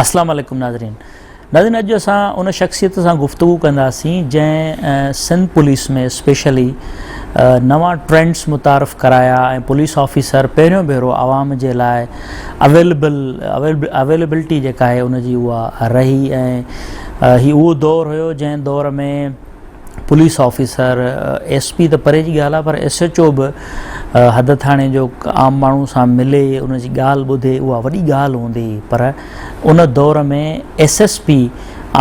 اسلام عليڪم ناظرين ناظرين اڄ اسان ان شخصيت سان گفتگو ڪنداسين جنهن سنڌ پوليس ۾ اسپيشلي نوان ٽرينڊس متعارف ڪرايا ۽ پوليس آفيسر پهريون ڀيرو عوام جي لاء اويلبل اويلبلٽي جيڪا آهي ان جي اها رهي ۽ هي اهو دور هيو جنهن دور ۾ پوليس آفيسر ايس پي ته پري جي ڳالهه آهي پر ايس ايڇ او به حد ٿاڻي جو عام ماڻهو سان ملي ان جي ڳالهه ٻڌي اها وڏي ڳالهه هوندي هئي پر ان دور ۾ ايس ايس پي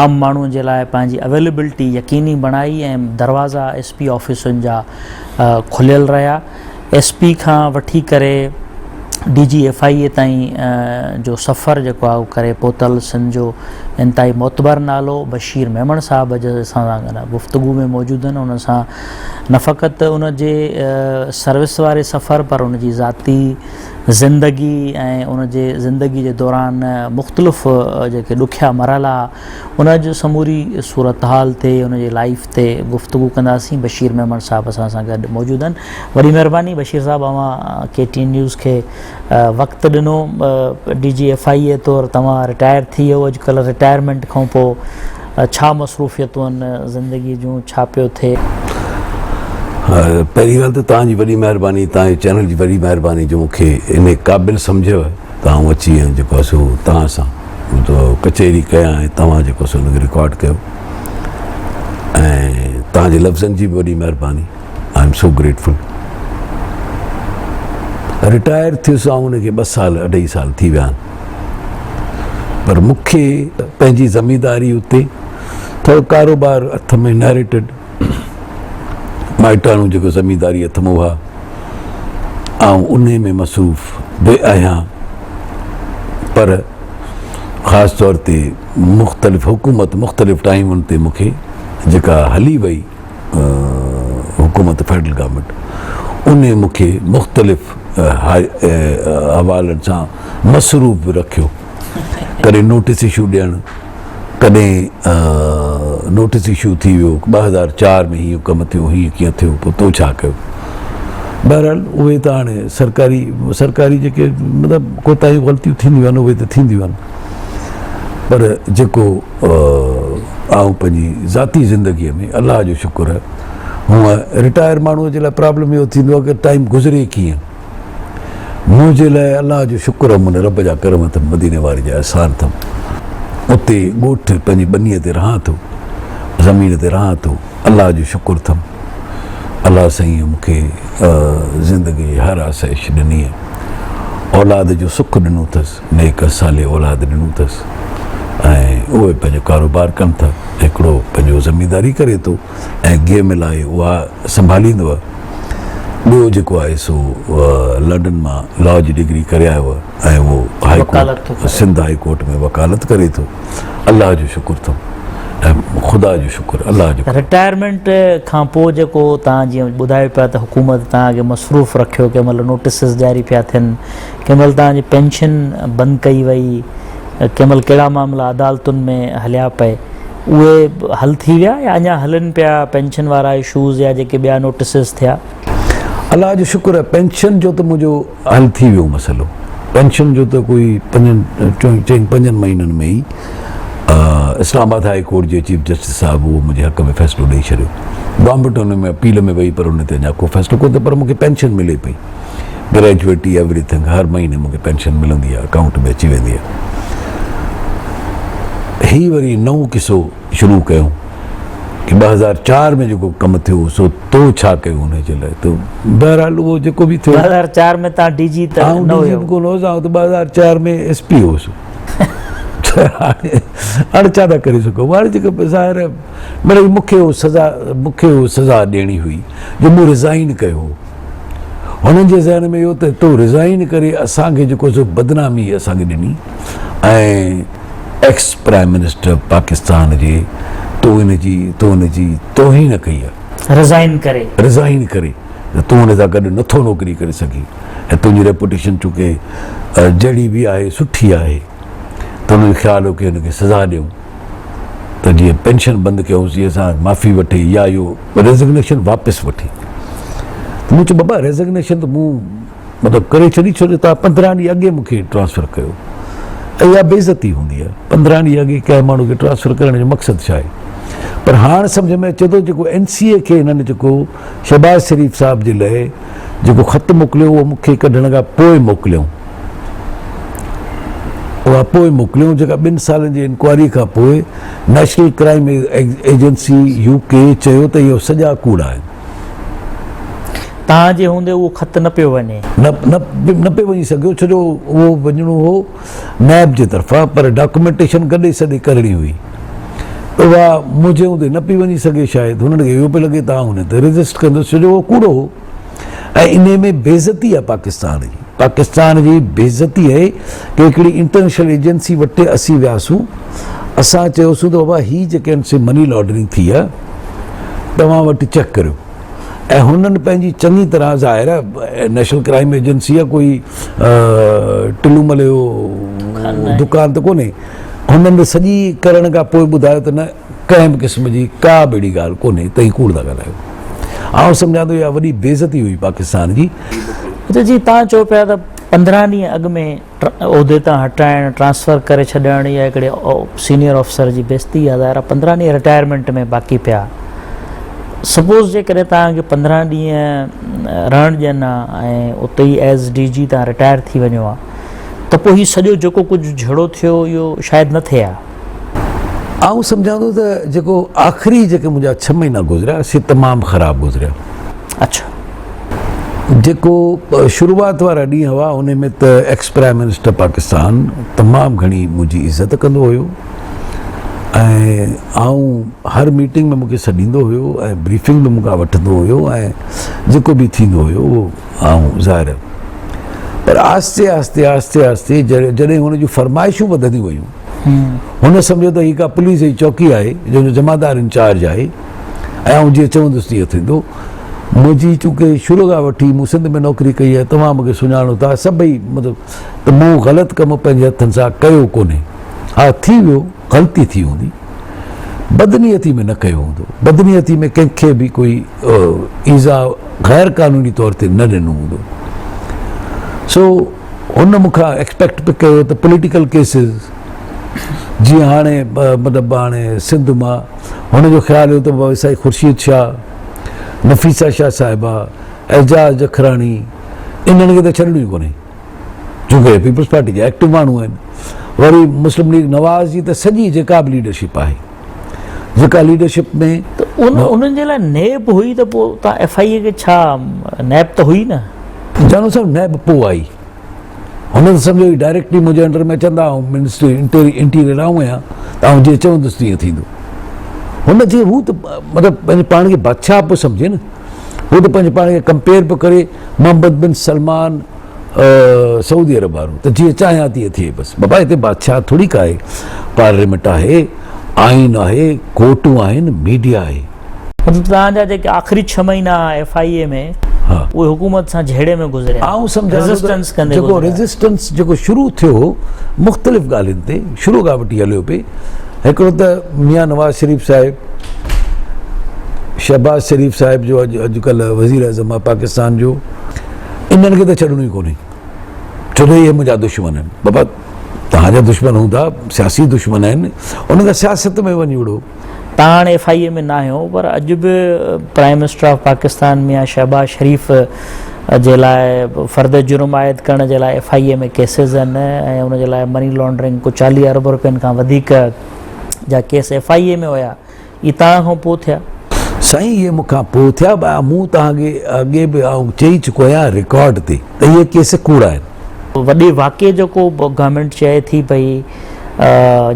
عام ماڻهو جي لاء پنهنجي اويليبلٽي يقيني بڻائي ۽ دروازا ايس پي آفيسن جا کليل رهيا ايس پي کان وٺي ڪري D G F I A تائين جو سفر جيڪو آهي اهو ڪري پهتل سنڌ جو انتهائي معتبر نالو بشير ميمڻ صاحب اڄ اسان سان گڏ گفتگو ۾ موجود آهن ان سان نه فقط ان جي سروس واري سفر پر ان جي ذاتي زندگي ۽ ان جي زندگي جي دوران مختلف جيڪي ڏکيا مرحلا ان جو سموري صورتحال تي ان جي لائيف تي گفتگو ڪنداسين بشير ميمڻ صاحب اسان سان گڏ موجود آهن وڏي مهرباني بشير صاحب اوهان ڪي ٽي اين نيوز کي وقت ڏنو D G F I A طور توهان رٽائر ٿي ويو اڄ ڪلهه رٽائرمينٽ کان پوء ڇا مصروفيتون آهن زندگي جون ڇا پيو ٿئي؟ پهرين ڳالهه ته توهان جي وڏي مهرباني توهان جي چينل جي وڏي مهرباني جو مون کي ان قابل سمجهيو ته آئون اچي ۽ جيڪو آهي سو توهان سان ڪچهري ڪيان ۽ توهان جيڪو سو ان کي رڪارڊ ڪيو ۽ توهان جي لفظن جي به وڏي مهرباني I am so grateful retire ٿيس آئون ان کي ٻه سال اڍائي سال ٿي ويا آهن پر مون کي پنهنجي زمينداري اتي ٿورو ڪاروبار اٿم انهيريٽيڊ مائٽاڻو جيڪو زمينداري اٿم اها آئون انهي ۾ مصروف به آهيان پر خاص طور تي مختلف حڪومت مختلف ٽائيمن تي مون کي جيڪا هلي وئي حڪومت فيڊرل گورنمينٽ انهي مون کي مختلف حوالن سان مصروف به رکيو ڪڏهن نوٽيس اشو ڏيڻ ڪڏهن نوٽيس اشو ٿي ويو 2004 ۾ هيئن ڪم ٿيو هيئن ڪيئن ٿيو پوء تو ڇا ڪيو بهرحال اهي ته هاڻي سرڪاري سرڪاري جيڪي مطلب ڪوتاهيون غلطيون ٿينديون آهن اهي ته ٿينديون آهن پر جيڪو آئون پنهنجي ذاتي زندگيء ۾ الله جو شڪر هونء رٽائر ماڻهوء جي لاء پرابلم اهو ٿيندو آهي ته ٽائيم گذري ڪيئن منهنجي لاء الله جو شڪر من رب جا ڪرم اٿم مديني واري جا احسان اٿم اتي ڳوٺ پنهنجي ٻنيء تي رهان ٿو زمين تي رهان ٿو الله جو شڪر اٿم الله سائين مون کي زندگي جي هر آسائش ڏني آهي اولاد جو سک ڏنو اٿس نيڪ صالح اولاد ڏنو اٿس ۽ اهي پنهنجو ڪاروبار ڪن ٿا هڪڙو پنهنجو زمينداري ڪري ٿو ۽ گيهه ملائي اها سنڀاليندو آهي. ٻيو جيڪو آهي سو لنڊن مان لا جي ڊگري ڪري آيو آهي ۽ اهو high court Sindh high court ۾ وڪالت ڪري ٿو. الله جو شڪر اٿم ۽ خدا جو شڪر الله جو ڪرم. رٽائرمينٽ کان پوء جيڪو توهان جيئن ٻڌايو پيا ته حڪومت توهان کي مصروف رکيو ڪنهن مهل نوٽيسز جاري پيا ٿين ڪنهن مهل توهان جي پينشن بند ڪئي وئي ڪنهن مهل ڪهڙا معاملا عدالتن ۾ هليا پئي اهي حل ٿي ويا يا اڃا هلن پيا پينشن وارا اشوز يا جيڪي ٻيا نوٽيسز ٿيا؟ الله جو شڪر آهي پينشن جو ته منهنجو حل ٿي ويو مسئلو پينشن جو ته ڪوئي پنجن چئن پنجن مهينن ۾ ئي اسلام آباد هائي ڪورٽ جي چيف جسٽس صاحب اهو منهنجي حق ۾ فيصلو ڏئي ڇڏيو گورنمينٽ ان ۾ اپيل ۾ وئي پر ان تي اڃا ڪو فيصلو ڪونه ٿيو پر مونکي پينشن ملي پئي گريجوئٽي ايوري ٿنگ هر مهيني مونکي پينشن ملندي آهي اڪائونٽ ۾ اچي ويندي آهي هي وري نئون قصو شروع ڪيو ڪي 2004 ۾ جيڪو ڪم ٿيو سو تو ڇا ڪيو ان جي لاء ته بهرحال اهو جيڪو به ٿيو 2004 ۾ تان ڊي جي ته نه هيو آئون ڪونه هوس آئون ته 2004 ۾ ايس پي هوس هاڻي ڇا ٿا ڪري سگهو هاڻي جيڪو ظاهر مڙئي مونکي اهو سزا مونکي اهو سزا ڏيڻي هئي جو مون ريزائن ڪيو هو هنن جي ذهن ۾ اهو ته تو ريزائن ڪري اسان کي جيڪو سو بدنامي اسان کي ڏني ۽ ايڪس پرائم منسٽر پاڪستان جي تو ان جي تو ان جي توهين ڪئي آهي. ريزائن ڪري. ريزائن ڪري ته تون ان سان گڏ نٿو نوڪري ڪري سگهين ۽ تنهنجي ريپوٽيشن چونڪه جهڙي به آهي سٺي آهي ته هنن جو خيال هو ڪي هن کي سزا ڏيون ته جيئن پينشن بند ڪيونس جيئن اسان معافي وٺي يا اهو ريزگنيشن واپس وٺي ته مون چيو بابا ريزگنيشن ته مون مطلب ڪري ڇڏي ڇو جو توهان پندرهن ڏينهن اڳي مون کي ٽرانسفر ڪيو ۽ اها بيعزتي هوندي آهي. 15 ڏينهن اڳي ڪنهن ماڻهو کي ٽرانسفر ڪرڻ جو مقصد ڇا آهي؟ پر هاڻ سمجهه ۾ اچي ٿو جيڪو اين سي اي کي هنن جيڪو شهباز شريف صاحب جي لئه جيڪو خط موڪليو اهو مون کي ڪڍڻ کان پوء موڪليائون. اها پوء موڪليائون جيڪا ٻن سالن جي انڪوائري کان پوء national crime agency U K چيو ته اهو سڄا ڪوڙ آهن. توهان جي هوندي اهو خط نه پيو وڃي. نه نه پيو وڃي سگهيو ڇو جو اهو وڃڻو هو نيب جي طرفان پر ڊاڪيومينٽيشن گڏي سڏي ڪرڻي هئي ته اها منهنجي هوندي نه پئي وڃي سگهي شايد هنن کي اهو پيو لڳي ته آئون هن تي ريزسٽ ڪندس ڇو جو اهو ڪوڙو هو ۽ انهي ۾ بيعزتي آهي پاڪستان جي پاڪستان جي بيعزتي آهي ڪي هڪڙي انٽرنيشنل ايجنسي وٽ اسين وياسون اسان چيوسون ته بابا هي جيڪي آهن سي مني لانڊرنگ ٿي آهي توهان وٽ چيڪ ڪريو ۽ هنن پنهنجي چڱي طرح ظاهر آهي نيشنل ڪرائم ايجنسي آهي ڪوئي ٽلو ملي جو دڪان ته ڪونهي هنن سڄي ڪرڻ کان پوء ٻڌايو ته نه ڪنهن به قسم جي ڪا به اهڙي ڳالهه ڪونهي ته هي ڪوڙ ٿا ڳالهايو. آئون سمجهان ٿو اها وڏي بيعزتي هئي پاڪستان جي. اچا جي توهان چئو پيا ته 15 ڏينهن اڳ ۾ عهدي تان هٽائڻ، ٽرانسفر ڪري ڇڏڻ يا هڪڙي سينيئر آفيسر جي بيعزتي آهي ظاهر آهي 15 ڏينهن رٽائرمينٽ ۾ باقي پيا سپوز جيڪڏهن توهان کي 15 ڏينهن رهڻ ڏين ها ۽ اتي ئي ايز ڊي جي توهان رٽائر ٿي وڃو ها ته پوء هي سڄو جيڪو ڪجهه جهيڙو ٿيو اهو شايد نه ٿئي ها. آئون سمجهان ٿو ته جيڪو آخري جيڪي منهنجا ڇهه مهينا گذريا سي تمام خراب گذريا. اڇا. جيڪو شروعات وارا ڏينهن هئا ان ۾ ته ايڪس پرائم منسٽر پاڪستان تمام گهڻي منهنجي عزت ڪندو هيو ۽ آئون هر ميٽنگ ۾ مونکي سڏيندو هيو ۽ بريفنگ به مون کان وٺندو هيو ۽ جيڪو به ٿيندو هيو اهو آئون ظاهر پر آهستي آهستي آهستي آهستي جڏهن هن جون فرمائشون وڌنديون ويون هن سمجهيو ته هي ڪا پوليس جي چوڪي آهي جنهن جو جمعدار انچارج آهي ۽ آئون جيئن چوندس تيئن ٿيندو. منهنجي چونڪه شروع کان وٺي مون سنڌ ۾ نوڪري ڪئي آهي توهان مون کي سڃاڻو ٿا سڀئي مطلب ته مون غلط ڪم پنهنجي هٿن سان ڪيو ڪونهي. ها ٿي ويو غلطي ٿي هوندي بدنيتي ۾ نه ڪيو هوندو بدنيتي ۾ ڪنهن کي به ڪوئي ايذاء غير قانوني طور تي نه ڏنو هوندو. سو هن مون کان ايڪسپيڪٽ به ڪيو ته پوليٽيڪل ڪيسز جيئن هاڻي مطلب هاڻي سنڌ مان هن جو خيال هيو ته بابا سائين خورشيد شاهه، نفيسه شاهه صاحبه، اعجاز جکراڻي انهن کي ته ڇڏڻو ئي ڪونهي چونڪه اهي پيپلز پارٽي جا ايڪٽو ماڻهو آهن. وري مسلم ليگ نواز جي ته سڄي جيڪا به ليڊرشپ آهي جيڪا ليڊرشپ ۾. ته انهن جي لاء نيب هئي ته پوء تان ايف I اي کي ڇا نيب ته هئي نه. جانو صاحب نيب پوء آئي. هن ته سمجهيو هي ڊائريڪٽلي منهنجي انڊر ۾ اچندا آئون منسٽري انٽيريئر آئون آهيان ته آئون جيئن چوندس تيئن ٿيندو. هن چيو هو ته مطلب پنهنجي پاڻ کي بادشاهه پيو سمجهي نه هو ته پنهنجي پاڻ کي ڪمپيئر پيو ڪري محمد بن سلمان سعودي عرب وارو ته جيئن چاهيان تيئن ٿئي بس بابا هتي بادشاهه ٿوري ڪا آهي پارليامينٽ آهي آئين آهي ڪورٽون آهن ميڊيا آهي. مطلب توهان جا جيڪي آخري ڇهه مهينا ايف I اي ۾ اهي حڪومت سان جهيڙي ۾ گذريا آئون سمجهان ٿو ته جيڪو ريزسٽنس جيڪو شروع ٿيو هو مختلف ڳالهين تي شروع کان وٺي هليو پئي هڪڙو ته ميان نواز شريف صاحب شهباز شريف صاحب جو اڄ اڄڪلهه وزير اعظم آهي پاڪستان جو انهن کي ته ڇڏڻو ئي ڪونهي ڇو ته اهي منهنجا دشمن آهن بابا توهان جا دشمن هوندا سياسي دشمن آهن انهن کان سياست ۾ وڃي وڙهو. توهان هاڻي ايف I اي ۾ ناهيو پر اڄ به پرائم منسٽر آف پاڪستان ميان شهباز شريف جي لاء فرد جرم عائد ڪرڻ جي لاء ايف I A ۾ cases آهن ۽ ان جي لاء مني لانڊرنگ ڪو 40 ارب روپين کان وڌيڪ جا ڪيس ايف I اي ۾ هيا اهي توهان کان پوء ٿيا. سائين اهي مون کان پوء ٿيا مون توهان کي اڳي به آئون چئي چڪو آهيان رڪارڊ تي ته اهي ڪيس ڪوڙا آهن. وڏي واقعي جيڪو گورنمينٽ چئي ٿي پئي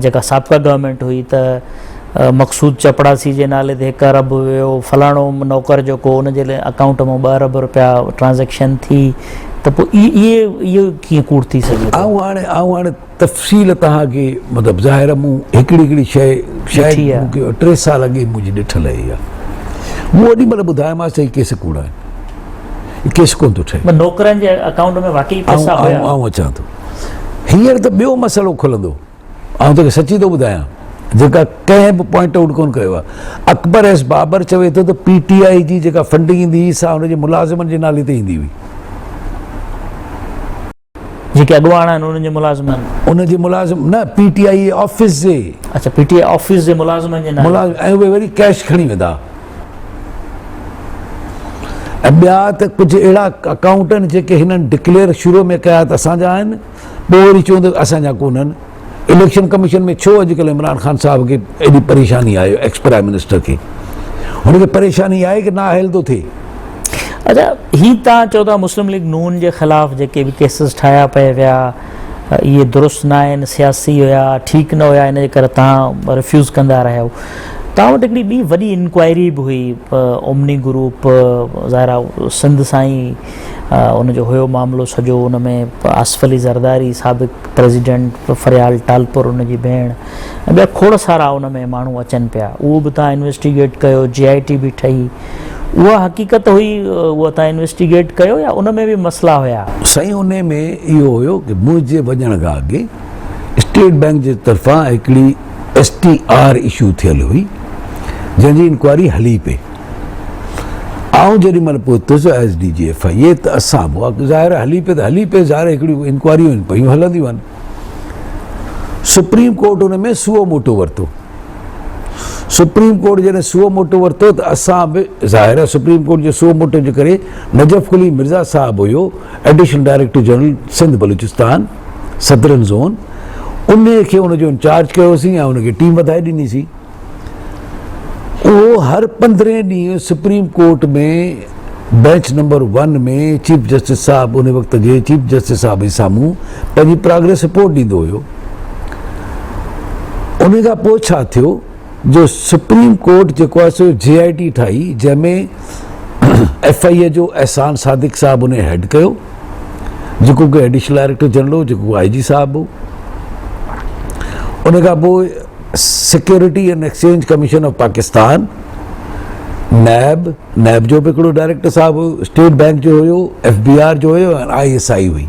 جيڪا سابقه گورنمينٽ هئي ته مقصود چپڙاسي جي نالي تي هڪ ارب ويو فلاڻو نوڪر جيڪو ان جي اڪائونٽ مان ٻه ارب روپيا ٽرانزيڪشن ٿي ته پوء اهي اهو ڪيئن ڪوڙ ٿي سگهي ٿو. آئون هاڻي آئون هاڻي تفصيل توهان کي مطلب ظاهر آهي مون هڪڙي هڪڙي شيء شايد مون کي ٽي سال اڳي منهنجي ڏٺل آهي اها مون اوڏي مهل ٻڌايومانس ته هي ڪيس ڪوڙا آهن هي ڪيس ڪونه ٿو ٺهي. نوڪرن جي اڪائونٽ ۾ واقعي پئسا هيا. آئون اچان ٿو هينئر ته ٻيو مسئلو کلندو آئون توکي سچي ٿو ٻڌايان جيڪا ڪنهن به پوائنٽ آئوٽ ڪونه ڪيو آهي اڪبر ايس بابر چوي ٿو ته پي ٽي آء جي جيڪا فنڊنگ ايندي هئي سا هن جي ملازمن جي نالي تي ايندي هئي. جيڪي اڳواڻ آهن انهن جي ملازمن. ان جي ملازم نه پي ٽي آء آفيس جي. اڇا پي ٽي آء آفيس جي ملازمن جي نالي. ملازم ۽ اهي وري ڪيش کڻي ويندا ۽ ٻيا ته ڪجهه اهڙا اڪائونٽ آهن جيڪي هنن ڊڪليئر شروع ۾ ڪيا ته اسان جا آهن پوء وري چون ته اسان جا ڪونهن. اليڪشن ڪميشن ۾ ڇو اڄڪلهه عمران خان صاحب کي ايڏي پريشاني آهي ايڪس پرائم منسٽر کي هن کي پريشاني آهي ڪي نااهل ٿو ٿئي. اچا هي تان چئو ٿا مسلم ليگ نون جي خلاف جيڪي به ڪيسز ٺاهيا پئي ويا اهي درست نه آهن سياسي هيا ٺيڪ نه هيا ان جي ڪري تان ريفيوز ڪندا رهيا تان وٽ هڪڙي ٻي وڏي انڪوائري به هئي اومني گروپ ظاهر آهي سنڌ سان ئي ان جو هيو معاملو سڄو ان ۾ آصف علي زرداري سابق پريزيڊنٽ فريال ٽالپر ان جي ڀيڻ ۽ ٻيا کوڙ سارا ان ۾ ماڻهو اچن پيا اهو به تان انويسٽيگيٽ ڪيو جي آء ٽي به ٺهي اها حقيقت هئي اها تان انويسٽيگيٽ ڪيو يا ان ۾ به مسئلا هيا؟ سائين انهي ۾ اهو هيو ڪي منهنجي وڃڻ کان اڳي اسٽيٽ بينڪ جي طرفان هڪڙي ايس ٽي آر اشو ٿيل هئي جنهن جي انڪوائري هلي پئي. آئون جيڏي مهل پهتس as D G F I A ته اسان به اها ظاهر آهي هلي پئي ته هلي پئي ظاهر آهي هڪڙيون انڪوائريون آهن پيون هلنديون آهن سپريم ڪورٽ ان ۾ سوئو موٽو ورتو سپريم ڪورٽ جڏهن سوئو موٽو ورتو ته اسان به ظاهر آهي سپريم ڪورٽ جو سوئو موٽو جي ڪري نجف قلي مرزا صاحب هيو additional director general Sindh Balochistan southern zone ان کي ان جو انچارج ڪيوسين ۽ ان کي ٽيم وڌائي ڏنيسين اهو هر پندرهين ڏينهن supreme court ۾ bench number one ۾ chief justice صاحب ان وقت جي چيف جسٽس صاحب جي سامهون پنهنجي پراگريس رپورٽ ڏيندو هيو. ان کان پوء ڇا ٿيو جو سپريم ڪورٽ جيڪو آهي سو جي آء ٽي ٺاهي جنهن ۾ ايف I اي جو احسان صادق صاحب ان هيڊ ڪيو جيڪو ڪي ايڊيشنل ڊائريڪٽر جنرل هو جيڪو آء جي صاحب هو. ان کان پوء security and exchange commission of Pakistan, NAB, NAB جو به هڪڙو ڊائريڪٽر صاحب هيو، اسٽيٽ بئنڪ جو هيو، ايف بي آر جو هيو ۽ I S I هئي.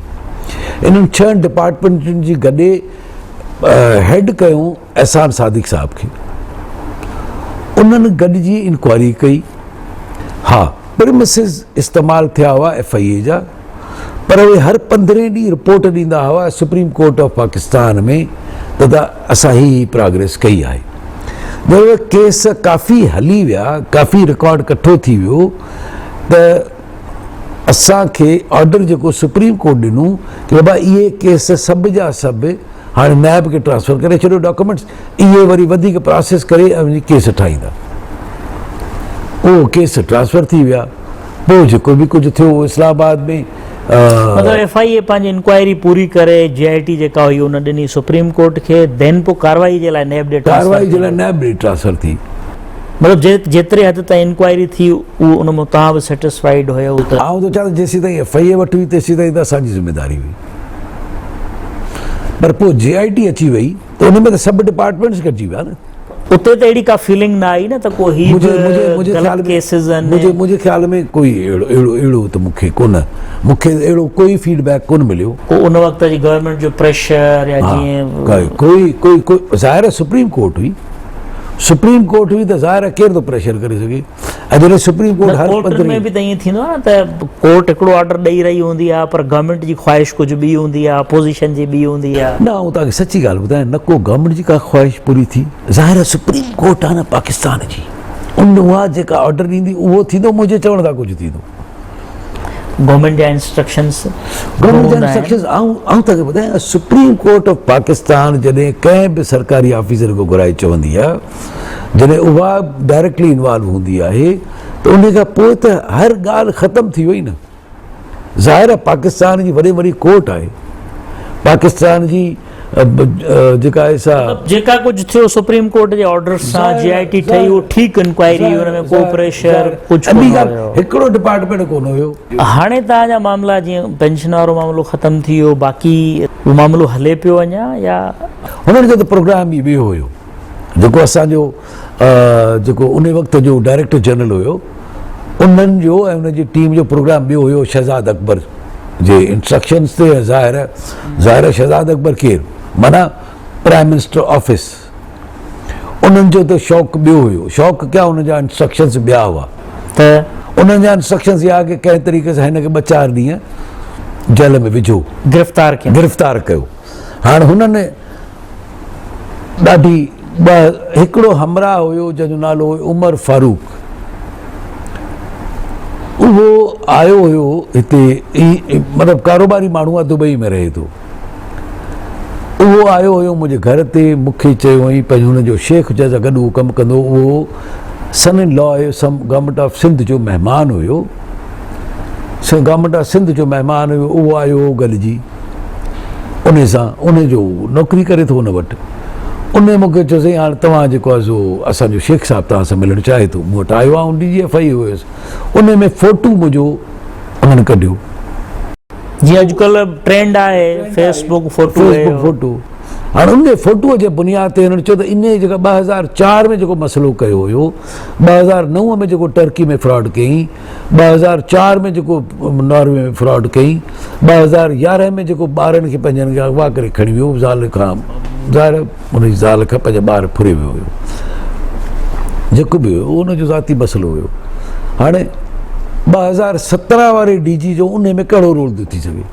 انهن ڇهن ڊپارٽمينٽن جي گڏي هيڊ ڪيو احسان صادق صاحب کي. انهن گڏجي انڪوائري ڪئي. ها پرمسز استعمال ٿيا هئا ايف I اي جا. پر اهي هر پندرهين ڏينهن رپورٽ ڏيندا هئا سپريم ڪورٽ آف پاڪستان ۾ ته دا اسان هي هي پراگريس ڪئي آهي. جڏهن اهي ڪيس ڪافي هلي ويا ڪافي رڪارڊ ڪٺو ٿي ويو ته اسان کي آرڊر جيڪو سپريم ڪورٽ ڏنو ته بابا اهي ڪيس سڀ جا سڀ هاڻي نيب کي ٽرانسفر ڪري ڇڏيو ڊاڪومينٽس اهي وري وڌيڪ پراسيس ڪري ۽ وڃي ڪيس ٺاهيندا. اهو ڪيس ٽرانسفر ٿي ويا پوء جيڪو به ڪجهه ٿيو اهو اسلام آباد ۾. مطلب ايف I اي پنهنجي انڪوائري پوري ڪري جي آء ٽي جيڪا هئي ان ڏني سپريم ڪورٽ کي دين پوء ڪارروائي جي لاء نيب ڏي ٽرانسفر ڪارروائي جي لاء نيب ڏي ٽرانسفر ٿي. مطلب جيتري حد تائين انڪوائري ٿي اهو ان مان توهان به سيٽسفائيڊ هيو ته. آئون ٿو چوان ته جيسيتائين ايف I اي وٽ هئي تيسيتائين ته اسان جي ذميداري هئي. پر پوء جي آء ٽي اچي وئي ته ان ۾ ته سڀ ڊپارٽمينٽس گڏجي ويا نه. اتي ته اهڙي ڪا فيلنگ نه آئي نه ته ڪو هي به غلط ڪيسز آهن. منهنجي خيال ۾ ڪوئي اهڙو اهڙو اهڙو ته مون کي ڪونه مون کي اهڙو ڪوئي فيڊ بيڪ ڪونه مليو. ڪو ان وقت جي گورنمينٽ جو پريشر يا جيئن. ڪوئي ڪوئي ڪوئي ظاهر آهي سپريم ڪورٽ هئي سپريم ڪورٽ هئي ته ظاهر آهي ڪير ٿو پريشر ڪري سگهي. ۽ جڏهن سپريم ڪورٽ هر ڪورٽن ۾ به ته ائين ٿيندو آهي نه ته ڪورٽ هڪڙو آرڊر ڏئي رهي هوندي آهي پر گورنمينٽ جي خواهش ڪجهه ٻي هوندي آهي اپوزيشن جي ٻي هوندي آهي. نه آئون توهان کي سچي ڳالهه ٻڌايان نه ڪو گورنمينٽ جي ڪا خواهش پوري ٿي ظاهر آهي سپريم ڪورٽ آهي نه پاڪستان جي ان اها جيڪا آرڊر ڏيندي اهو ٿيندو منهنجي چوڻ سان ڪجهه ٿيندو. گورنمينٽ جا انسٽرڪشنز گورنمينٽ جا انسٽرڪشنز آئون آئون توهان کي ٻڌايان سپريم ڪورٽ آف پاڪستان جڏهن ڪنهن به سرڪاري آفيسر کي گهرائي چوندي آهي جڏهن اها ڊائريڪٽلي انوالو هوندي آهي ته ان کان پوء ته هر ڳالهه ختم ٿي وئي نه. ظاهر آهي پاڪستان جي وڏي وڏي ڪورٽ آهي پاڪستان جي جيڪا آهي سا مطلب جيڪا ڪجهه ٿيو سپريم ڪورٽ جي آرڊر سان جي آء ٽي ٺهي اهو ٺيڪ انڪوائري هئي ان ۾ ڪو پريشر ڪجهه ڪونه هيو. هڪڙو ڊپارٽمينٽ ڪونه هيو. هاڻي توهان جا معاملا جيئن پينشن وارو معاملو ختم ٿي ويو باقي اهو معاملو هلي پيو اڃا يا. هنن جو ته پروگرام ئي ٻيو هيو. جيڪو اسان جو جيڪو ان وقت جو ڊائريڪٽر جنرل هيو انهن جو ۽ ان جي ٽيم جو پروگرام ٻيو هيو شهزاد اڪبر جي انسٽرڪشنز تي ظاهر ظاهر شهزاد اڪبر ڪير معنيٰ پرائم منسٽر آفيس انهن جو ته شوق ٻيو هيو شوق ڪيا انهن جا انسٽرڪشنز ٻيا هئا ته انهن جا انسٽرڪشنز اها ڪي ڪنهن طريقي سان هن کي ٻه چار ڏينهن جيل ۾ وجهو. گرفتار ڪيو. گرفتار ڪيو. هاڻ هنن ڏاڍي ٻه هڪڙو همراهه هيو جنهن جو نالو هيو عمر فاروق اهو آيو هيو هتي مطلب ڪاروباري ماڻهو آهي دبئي ۾ رهي ٿو اهو آيو هيو منهنجي گهر تي مون کي چيو هئائين پنهنجو هن جو شيخ جنهن سان گڏ اهو ڪم ڪندو هو اهو سن ان لا آهي سم گورنمينٽ آف سنڌ جو مهمان هيو گورنمينٽ آف سنڌ جو مهمان هيو اهو آيو هو گڏجي ان سان ان جو نوڪري ڪري ٿو ان وٽ ان مون کي چيو سائين هاڻ توهان جيڪو آهي سو اسان جو شيخ صاحب توهان سان ملڻ چاهي ٿو مون وٽ آيو آئون ڊي جي ايف I هيس ان ۾ فوٽو منهنجو انهن ڪڍيو جي اڄڪلهه ٽرينڊ آهي fee book photo fee book photo هاڻ ان فوٽو جي بنياد تي هنن چيو ته ان جيڪا 2004 ۾ جيڪو مسئلو ڪيو هيو 2009 ۾ جيڪو ٽرڪي ۾ فراڊ ڪيائين 2004 ۾ جيڪو ناروي ۾ فراڊ ڪيائين 2011 ۾ جيڪو ٻارن کي پنهنجن کي اغوا ڪري کڻي ويو زال کان ظاهر ان جي زال کان پنهنجا ٻار ڦري ويو هيو جيڪو به هيو ان جو ذاتي مسئلو هيو هاڻي 2017 واري ڊي جي جو ان ۾ ڪهڙو رول ٿو ٿي سگهي؟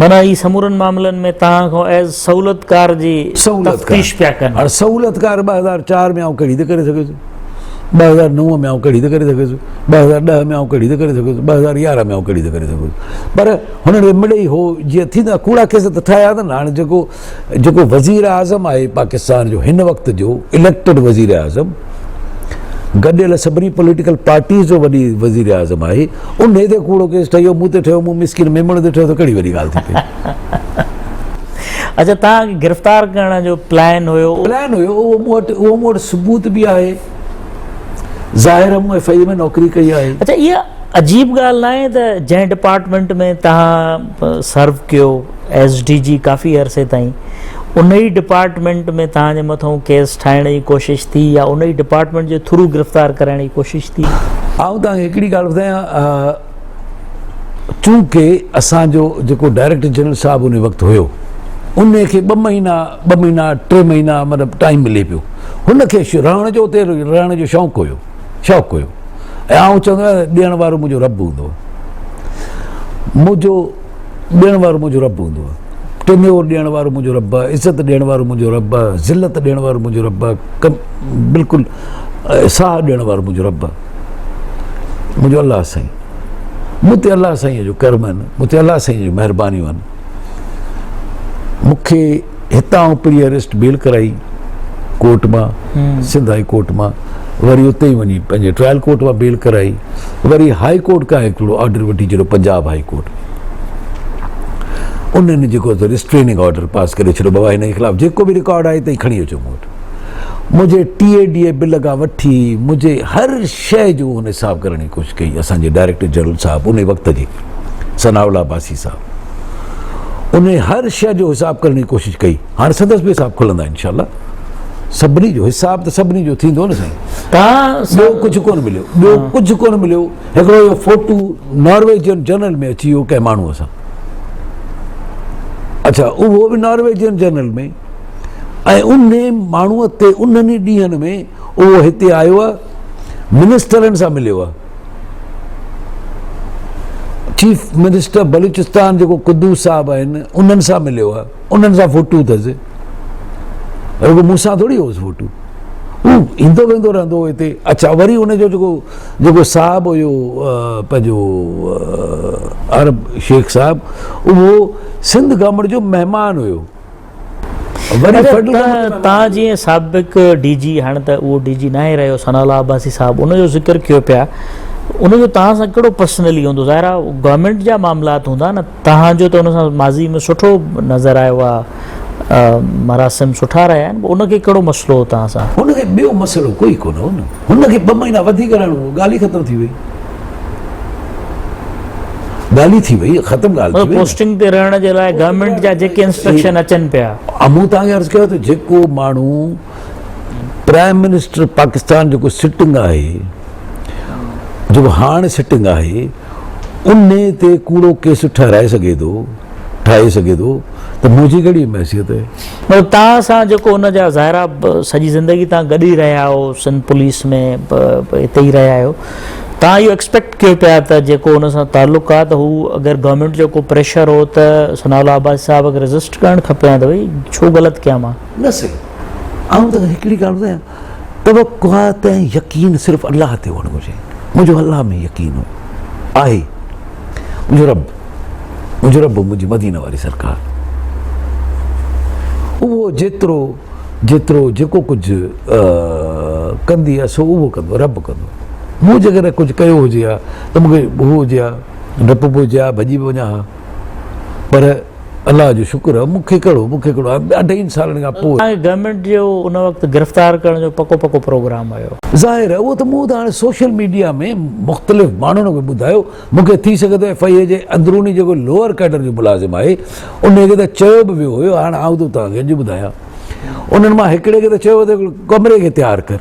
معنيٰ هي سمورن معاملن ۾ توهان کان ايز سهولتڪار جي تفتيش پيا ڪن. هاڻي سهولتڪار 2004 ۾ آئون ڪهڙي ته ڪري سگهيس، 2009 ۾ آئون ڪهڙي ته ڪري سگهيس، 2010 ۾ آئون ڪهڙي ته ڪري سگهيس، 2011 ۾ آئون ڪهڙي ته ڪري سگهيس. پر هنن کي مڙئي هو جيئن ٿيندا ڪوڙا ڪيس ته ٺاهيا اٿن. هاڻي جيڪو جيڪو وزير اعظم آهي پاڪستان جو هن وقت جو اليڪٽيڊ وزير اعظم گڏيل سڀني پوليٽيڪل پارٽيز جو وڏي وزير اعظم آهي انهي تي ڪوڙو ڪيس ٺهيو مون تي ٺهيو مون مسڪين ميمڻ تي ٺهيو ته ڪهڙي وڏي ڳالهه ٿي پئي. اڇا توهان کي گرفتار ڪرڻ جو پلان هيو. پلان هيو اهو مون وٽ اهو مون وٽ ثبوت به آهي ظاهر مون ايف I اي ۾ نوڪري ڪئي آهي. اڇا اها عجيب ڳالهه ناهي ته جنهن ڊپارٽمينٽ ۾ توهان سرو ڪيو ايس ڊي جي ڪافي عرصي تائين ان ئي ڊپارٽمينٽ ۾ توهان جي مٿئون ڪيس ٺاهڻ جي ڪوشش ٿي يا ان ئي ڊپارٽمينٽ جي ٿرو گرفتار ڪرائڻ جي ڪوشش ٿي؟ آئون توهان کي هڪڙي ڳالهه ٻڌايان چونڪه اسان جو جيڪو ڊائريڪٽر جنرل صاحب ان وقت هيو ان کي ٻه مهينا ٻه مهينا ٽي مهينا مطلب ٽائيم ملي پيو هن کي رهڻ جو اتي رهڻ جو شوق هيو شوق هيو ۽ آئون چوندو آهيان ڏيڻ وارو منهنجو رب هوندو منهنجو ڏيڻ وارو منهنجو رب هوندو آهي ٽنيور ڏيڻ وارو منهنجو رب آهي عزت ڏيڻ وارو منهنجو رب آهي ذلت ڏيڻ وارو منهنجو رب آهي ڪم بلڪل ساهه ڏيڻ وارو منهنجو رب آهي منهنجو الله سائين مون تي الله سائين جو ڪرم آهن مون تي الله سائين جون مهربانيون آهن مون کي هتان پري اريسٽ بيل ڪرائي ڪورٽ مان سنڌ هائي ڪورٽ مان وري اتي ئي وڃي پنهنجي ٽرائل ڪورٽ مان بيل ڪرائي وري هائي ڪورٽ کان هڪڙو آرڊر وٺي ڇڏيو پنجاب هائي ڪورٽ انهن جيڪو ريسٽريننگ آرڊر پاس ڪري ڇڏيو بابا هن جي خلاف جيڪو به رڪارڊ آهي ته کڻي اچو مون وٽ منهنجي ٽي اي ڊي اي بل کان وٺي منهنجي هر شيء جو هن حساب ڪرڻ جي ڪوشش ڪئي اسان جي ڊائريڪٽر جنرل صاحب ان وقت جي ثناء الله عباسي صاحب ان هر شيء جو حساب ڪرڻ جي ڪوشش ڪئي هاڻي سندس به حساب کلندا انشاء الله سڀني جو حساب ته سڀني جو ٿيندو نه سائين ٻيو ڪجهه ڪونه مليو ٻيو ڪجهه ڪونه مليو هڪڙو اهو فوٽو نارويجن جرنل ۾ اچي ويو ڪنهن ماڻهوء سان اڇا اهو به نارويجن جرنل ۾ ۽ ان ماڻهوء تي انهن ئي ڏينهن ۾ اهو هتي آيو آهي منسٽرن سان مليو آهي چيف منسٽر بلوچستان جيڪو قدوس صاحب آهن انهن سان مليو آهي انهن سان فوٽو اٿس رڳو مون سان ٿوري هوس فوٽو هو ايندو ويندو رهندو هو هتي اڇا وري ان جو جيڪو جيڪو صاحب هيو پنهنجو عرب شيخ صاحب اهو سنڌ گورنمينٽ جو مهمان هيو وري تان جيئن سابق ڊي جي هاڻ ته اهو ڊي جي ناهي رهيو ثناء الله عباسي صاحب ان جو ذڪر ڪيو پيا ان جو تان سان ڪهڙو پرسنلي هوندو ظاهر آهي گورنمينٽ جا معاملات هوندا نه توهان جو ته ان سان ماضي ۾ سٺو نظر آيو آ مراسم سٺا رهيا آهن ان کي ڪهڙو مسئلو هو توهان سان؟ هن کي ٻيو مسئلو ڪوئي ڪونه هو نه هن کي ٻه مهينا وڌيڪ رهڻو هو ڳالهه ئي ختم ٿي وئي ڳالهه ئي ٿي وئي ختم ڳالهه ٿي وئي پوسٽنگ تي رهڻ جي لاء گورنمينٽ جا جيڪي انسٽرڪشن اچن پيا. مون توهان کي عرض ڪيو ته جيڪو ماڻهو پرائم منسٽر پاڪستان جيڪو سٽنگ آهي جيڪو هاڻ سٽنگ آهي انهي تي ڪوڙو ڪيس ٺهرائي سگهي ٿو، ٺاهي سگهي ٿو ته منهنجي ڪهڙي حيثيت آهي. مطلب توهان سان جيڪو ان جا ظاهر آ سڄي زندگي توهان گڏ ئي رهيا آهيو سنڌ پوليس ۾ هتي ئي رهيا آهيو توهان اهو ايڪسپيڪٽ ڪيو پيا ته جيڪو ان سان تعلق آهي ته هو اگر گورنمينٽ جو ڪو پريشر هو ته ثناء الله عباسي صاحب کي ريزسٽ ڪرڻ کپي ها ته ڀئي ڇو غلط ڪيان مان. نه سائين آئون توکي هڪڙي ڳالهه ٻڌايان توقعات ۽ يقين صرف الله تي هئڻ گهرجي منهنجو الله ۾ يقين هو آهي منهنجو رب منهنجو رب منهنجي مدينه واري سرڪار اهو جيترو جيترو جيڪو ڪجهه ڪندي آ سو اهو ڪندو رب ڪندو مون جيڪڏهن ڪجهه ڪيو هجي ها ته مون کي هو هجي ها ڊپ به هجي ها ڀڄي به وڃان ها پر الله جو شڪر آ مون کي ڪهڙو مون کي ڪهڙو اڍائين سالن کان پوء گورنمينٽ جو ان وقت گرفتار ڪرڻ جو پڪو پڪو پروگرام هيو. ظاهر آهي اهو ته مون ته هاڻي سوشل ميڊيا ۾ مختلف ماڻهن کي ٻڌايو مون کي ٿي سگهي ٿو ايف I اي جي اندروني جيڪو لوئر ڪيڊر جو ملازم آهي ان کي ته چيو به ويو هيو هاڻ آئون ٿو توهان کي اڄ ٻڌايان انهن مان هڪڙي کي ته چيو ويو ته ڪمري کي تيار ڪر.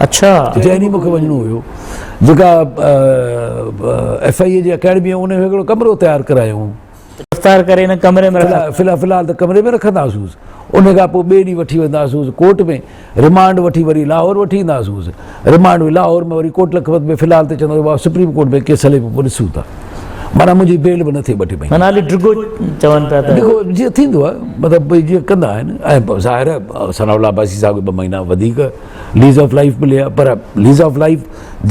اڇا. جنهن ڏينهن مون کي وڃڻو هيو جيڪا ايف I اي جي اڪيڊمي آهي ان ۾ هڪڙو ڪمرو تيار ڪرايو. گرفتار ڪري ان ڪمري ۾ رکندا. في الحال ته ڪمري ۾ رکنداسونس ان کان پوء ٻئي ڏينهن وٺي وينداسونس ڪورٽ ۾ رمانڊ وٺي وري لاهور وٺي اينداسونس رمانڊ لاهور ۾ وري ڪوٽ لکپت ۾ في الحال ته چوندو بابا سپريم ڪورٽ ۾ ڪيس هلي پيو پوء ڏسون ٿا معنيٰ منهنجي بيل به نه ٿئي ٻه ٽي مهينا. معنيٰ هلي ڊگهو چون پيا ته. ڊگهو جيئن ٿيندو آهي مطلب ڀئي جيئن ڪندا آهن ۽ ظاهر آهي ثناء الله عباسي صاحب کي ٻه مهينا وڌيڪ ليز آف لائيف ملي آهي پر ليز آف لائيف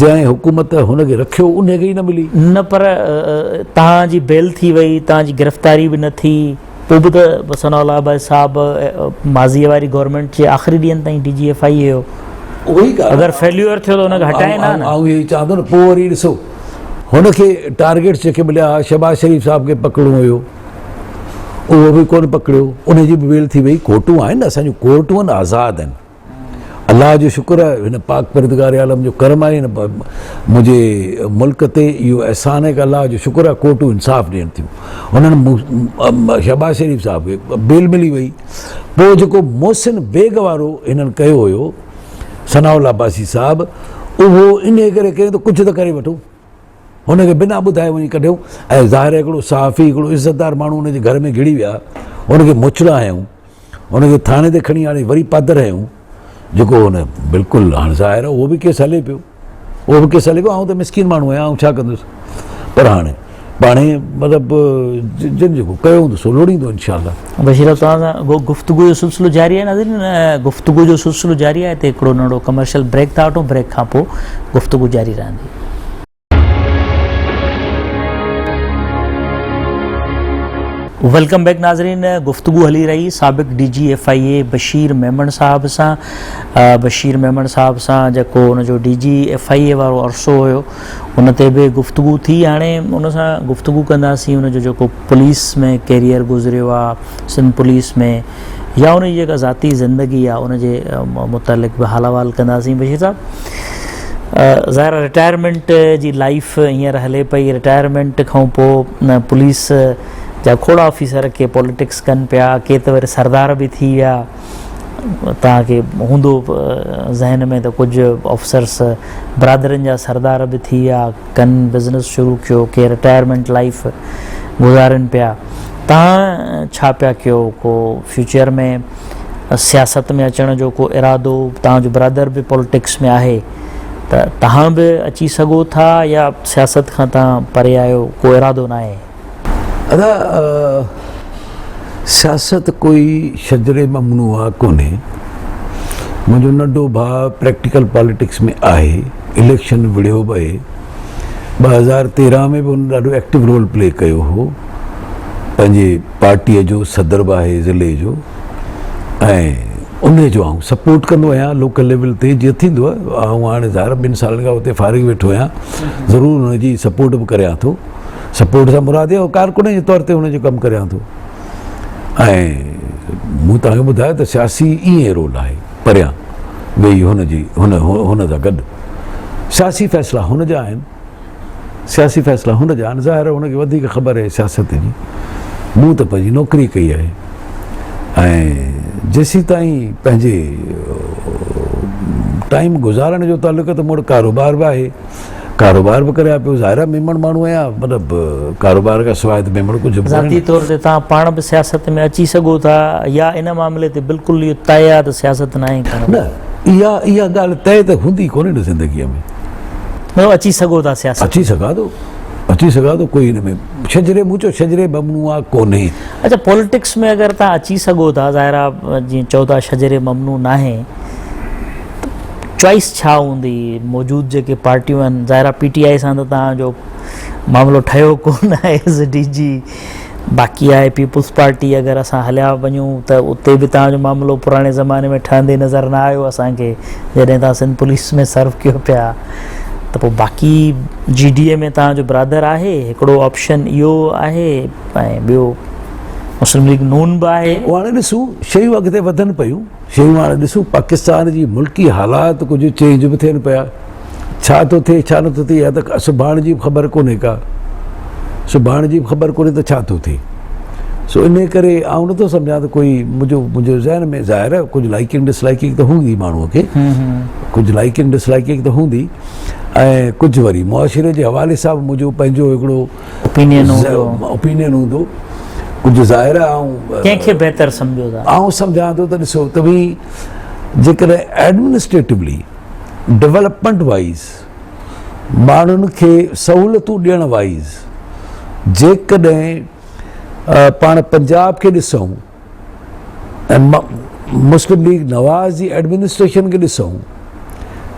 جنهن حڪومت هن کي رکيو انهي کي ئي نه ملي. نه پر توهان جي بيل ٿي وئي توهان جي گرفتاري به نه ٿي پوء به ته ثناء الله عباسي صاحب ماضي واري گورنمينٽ جي آخري ڏينهن تائين ڊي جي ايف I اي هيو اگر فيليور ٿيو ته ان کي هٽائين ها نه. آئون اهو ئي چوان ٿو نه پوء وري ڏسو هن کي ٽارگيٽس جيڪي مليا هئا شهباز شريف صاحب کي پڪڙڻو هيو اهو به ڪونه پڪڙيو ان جي به ويل ٿي وئي ڪورٽون آهن اسان جون ڪورٽون آهن آزاد آهن الله جو شڪر آهي هن پاڪ پردگار عالم جو ڪرم آهي هن منهنجي ملڪ تي اهو احسان آهي ڪه الله جو شڪر آهي ڪورٽون انصاف ڏين ٿيون هنن شهباز شريف صاحب کي بيل ملي وئي پوء جيڪو محسن بيگ وارو هنن ڪيو هيو ثناء الله عباسي صاحب اهو ان ڪري ڪيو ته ڪجهه ته ڪري وٺو هن کي بنا ٻڌائي وڃي ڪڍيو ۽ ظاهر هڪڙو صحافي هڪڙو عزتدار ماڻهو هن جي گهر ۾ گهڙي ويا هن کي موچڙا هنيائون هن کي ٿاڻي تي کڻي آڻي وري پادر هنيائون جيڪو هن بلڪل هاڻ ظاهر آهي اهو به ڪيس هلي پيو اهو به ڪيس هلي پيو آئون ته مسڪين ماڻهو آهيان آئون ڇا ڪندس پر هاڻي پاڻي مطلب جن جيڪو ڪيو هوندو سو لوڙيندو انشاء الله. بشير صاحب توهان سان گفتگو جو سلسلو جاري آهي ناظرين گفتگو جو سلسلو جاري آهي هتي هڪڙو ننڍڙو ڪمرشل بريڪ ٿا وٺون بريڪ کان پوء گفتگو جاري رهندي. Welcome back ناظرين گفتگو هلي رهي سابق D G F I A Bashir Memon صاحب سان بشير ميمڻ صاحب سان جيڪو ان جو D G F I A وارو عرصو هيو ان تي به گفتگو ٿي هاڻي ان سان گفتگو ڪنداسين ان جو جيڪو پوليس ۾ ڪيريئر گذريو آ سنڌ پوليس ۾ يا ان جي جيڪا ذاتي زندگي آ ان جي متعلق به حال احوال ڪنداسين بشير صاحب ظاهر رٽائرمينٽ جي لائيف هينئر هلي پئي رٽائرمينٽ کان پوء پوليس جا کوڙ آفيسر ڪي پوليٽڪس ڪن پيا ڪي ته وري سردار به ٿي ويا توهان کي هوندو ذهن ۾ ته ڪجهه آفيسرس برادرين جا سردار به ٿي ويا ڪن بزنس شروع ڪيو ڪي رٽائرمينٽ لائيف گذارين پيا توهان ڇا پيا ڪيو ڪو فيوچر ۾ سياست ۾ اچڻ جو ڪو ارادو توهان جو برادر به پوليٽڪس ۾ آهي ته توهان به اچي سگهو ٿا يا سياست کان توهان پري آهيو ڪو ارادو ناهي. ادا سياست ڪوئي شجر ممنوعه ڪونهي منهنجو ننڍو ڀاء پريڪٽيڪل پاليٽڪس ۾ آهي اليڪشن وڙهيو به اهي 2013 ۾ به هن ڏاڍو ايڪٽو رول پلي ڪيو هو پنهنجي پارٽيء جو صدر به آهي ضلعي جو ۽ ان جو آئون سپورٽ ڪندو آهيان لوڪل ليول تي جيئن ٿيندو آهي آئون هاڻي ظاهر ٻن سالن کان اتي فارغ ويٺو آهيان ضرور ان جي سپورٽ به ڪريان ٿو سپورٽ سان مراد اهو ڪارڪن جي طور تي ان جو ڪم ڪريان ٿو ۽ مون توهان کي ٻڌايو ته سياسي ائين رول آهي پريان ويهي هن جي هن هن سان گڏ سياسي فيصلا هن جا آهن سياسي فيصلا هن جا آهن ظاهر هن کي وڌيڪ خبر آهي سياست جي مون ته پنهنجي نوڪري ڪئي آهي ۽ جيسين تائين پنهنجي ٽائيم گذارڻ جو تعلق ته مون وٽ ڪاروبار به آهي ڪاروبار به ڪريان پيو ظاهر آهي ميمڻ ماڻهو آهيان مطلب ڪاروبار کان سواء ته ميمڻ ڪجهه به ذاتي طور تي توهان پاڻ به سياست ۾ اچي سگهو ٿا يا ان معاملي تي بلڪل اهو طئي آهي ته سياست ناهي ڪرڻي؟ نه اها اها ڳالهه طئي ته هوندي ڪونهي نه زندگيء ۾ مطلب اچي سگهو ٿا سياست؟ اچي سگهان ٿو، اچي سگهان ٿو، ڪوئي ان ۾ شجري مون چيو شجري ممنوع آ ڪونهي. اڇا پوليٽڪس ۾ اگر تان اچي سگهو ٿا، ظاهر آ جيئن چئو ٿا شجري ممنوع ناهي، ته چوائس ڇا هوندي؟ موجود جيڪي پارٽيون آهن، ظاهر آ پي ٽي آء سان ته تان جو معاملو ٺهيو ڪونه آهي ايز ڊي جي، باقي آهي پيپلز پارٽي، اگر اسان هليا وڃون ته اتي به توهان جو معاملو پراڻي زماني ۾ ٺهندي نظر نه آيو اسان کي جڏهن توهان سنڌ پوليس ۾ سرو ڪيو پيا ته پوء باقي جي ڊي اي ۾ توهان جو برادر آهي هڪڙو آپشن اهو آهي ۽ ٻيو مسلم ليگ نون به آهي. اهو هاڻي ڏسون شيون اڳتي وڌن پيون شيون هاڻي ڏسون پاڪستان جي ملڪي حالات ڪجهه چينج به ٿين پيا. ڇا ٿو ٿئي ڇا نٿو ٿئي اها ته سڀاڻ جي به خبر ڪونهي ڪا سڀاڻ جي به خبر ڪونهي ته ڇا ٿو ٿئي سو ان ڪري آئون نٿو سمجهان ته ڪوئي منهنجو منهنجو ذهن ۾ ظاهر آهي ڪجهه لائڪنگ ڊس لائڪنگ ته هوندي ماڻهوء کي ڪجهه لائڪنگ ڊس لائڪنگ ته هوندي ۽ ڪجهه وري معاشري جي حوالي سان به منهنجو پنهنجو هڪڙو اوپينين هوندو اوپينين هوندو ڪجهه ظاهر آهي آئون ڪنهن کي بهتر سمجهو ٿا آئون سمجهان ٿو ته ڏسو توهين جيڪڏهن ايڊمنسٽريٽولي ڊولپمينٽ وائيز ماڻهن کي سهولتون ڏيڻ وائيز جيڪڏهن پاڻ پنجاب کي ڏسون ۽ مسلم ليگ نواز جي ايڊمنسٽريشن کي ڏسون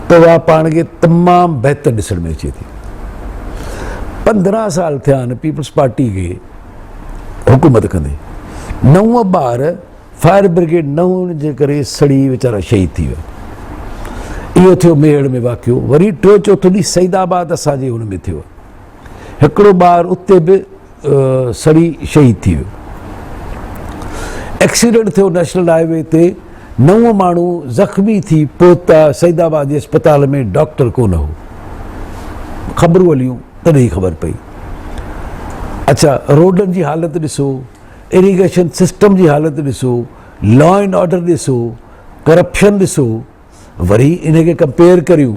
ته اها پاڻ کي تمام بهتر ڏسڻ ۾ اچي ٿي. 15 سال ٿيا آهن پيپلز پارٽي کي حڪومت ڪندي، نو ٻار فائر برگيڊ نه هئڻ جي ڪري سڙي ويچارا شهيد ٿي ويا. اهو ٿيو ميهڙ ۾ واقعو. وري ٽيون چوٿون ڏينهن سعيد آباد اسان جي هن ۾ ٿيو. هڪڙو ٻار اتي به سڙي شهيد ٿي ويو. ايڪسيڊنٽ ٿيو نيشنل هاء وي تي، نو ماڻهو زخمي ٿي پهتا سعيد آباد جي اسپتال ۾ ڊاڪٽر ڪونه هو. خبرون هليون تڏهن ئي خبر پئي. اڇا روڊن جي حالت ڏسو. اريگيشن سسٽم جي حالت ڏسو، لا اينڊ آرڊر ڏسو، ڪرپشن ڏسو، وري ان کي ڪمپيئر ڪريون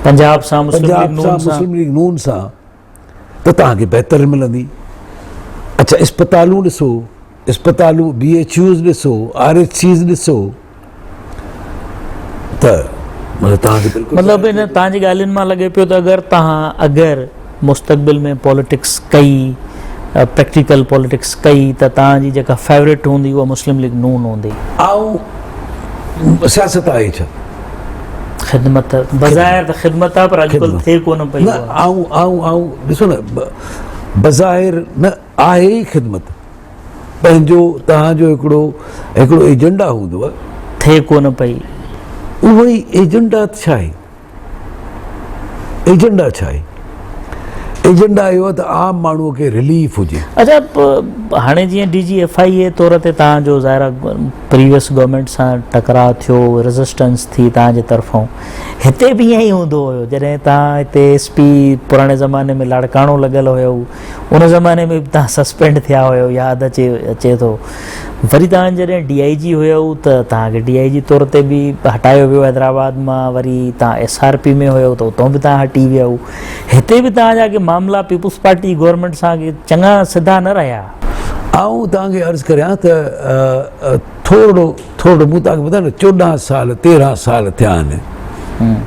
پنجاب سان مسلم ليگ نون سان ته توهان کي بهتر ملندي. اڇا اسپتالون ڏسو، اسپتالون بي ايڇ يوز ڏسو، آر ايڇ سيز ڏسو ته مطلب توهان کي بلڪل مطلب ان توهان جي ڳالهين مان لڳي پيو ته اگر توهان اگر مستقبل ۾ پاليٽڪس ڪئي پريڪٽيڪل پاليٽڪس ڪئي ته توهان جي جيڪا فيورٽ هوندي اها مسلم ليگ نون هوندي. آئون سياست آهي ڇا؟ خدمت بظاهر ته خدمت آهي پر اڄڪلهه ٿئي ڪونه پئي. نه آئون آئون آئون ڏسو نه بظاهر نه آهي ئي خدمت. پنهنجو توهان جو هڪڙو هڪڙو ايجنڊا هوندو آهي. ٿئي ڪونه پئي. اهو ئي ايجنڊا ڇا آهي؟ ايجنڊا ڇا آهي؟ ايجنڊا اهو آهي ته عام ماڻهو کي رليف هجي. اڇا هاڻي جيئن ڊي جي ايف I اي طور تي توهان جو ظاهر آهي پريويس گورنمينٽ سان ٽڪراء ٿيو ريزسٽنس ٿي توهان جي طرفون هتي به ائين ئي هوندو هيو جڏهن توهان هتي ايس پي پراڻي زماني ۾ لاڙڪاڻو لڳل هيو ان زماني ۾ به توهان سسپينڊ ٿيا هيو ياد اچي اچي ٿو وري توهان جڏهن ڊي I جي هيو ته توهان کي ڊي I جي طور تي به هٽايو ويو حيدرآباد مان وري توهان ايس آر پي ۾ هيو ته اتان به توهان هٽي ويا هتي به توهان جا ڪي معاملا پيپلز پارٽي گورنمينٽ سان ڪي چڱا سڌا نه رهيا. آئون توهان کي عرض ڪريان ته ٿورڙو ٿورڙو مون توهان کي ٻڌايو نه 14 سال 13 سال ٿيا آهن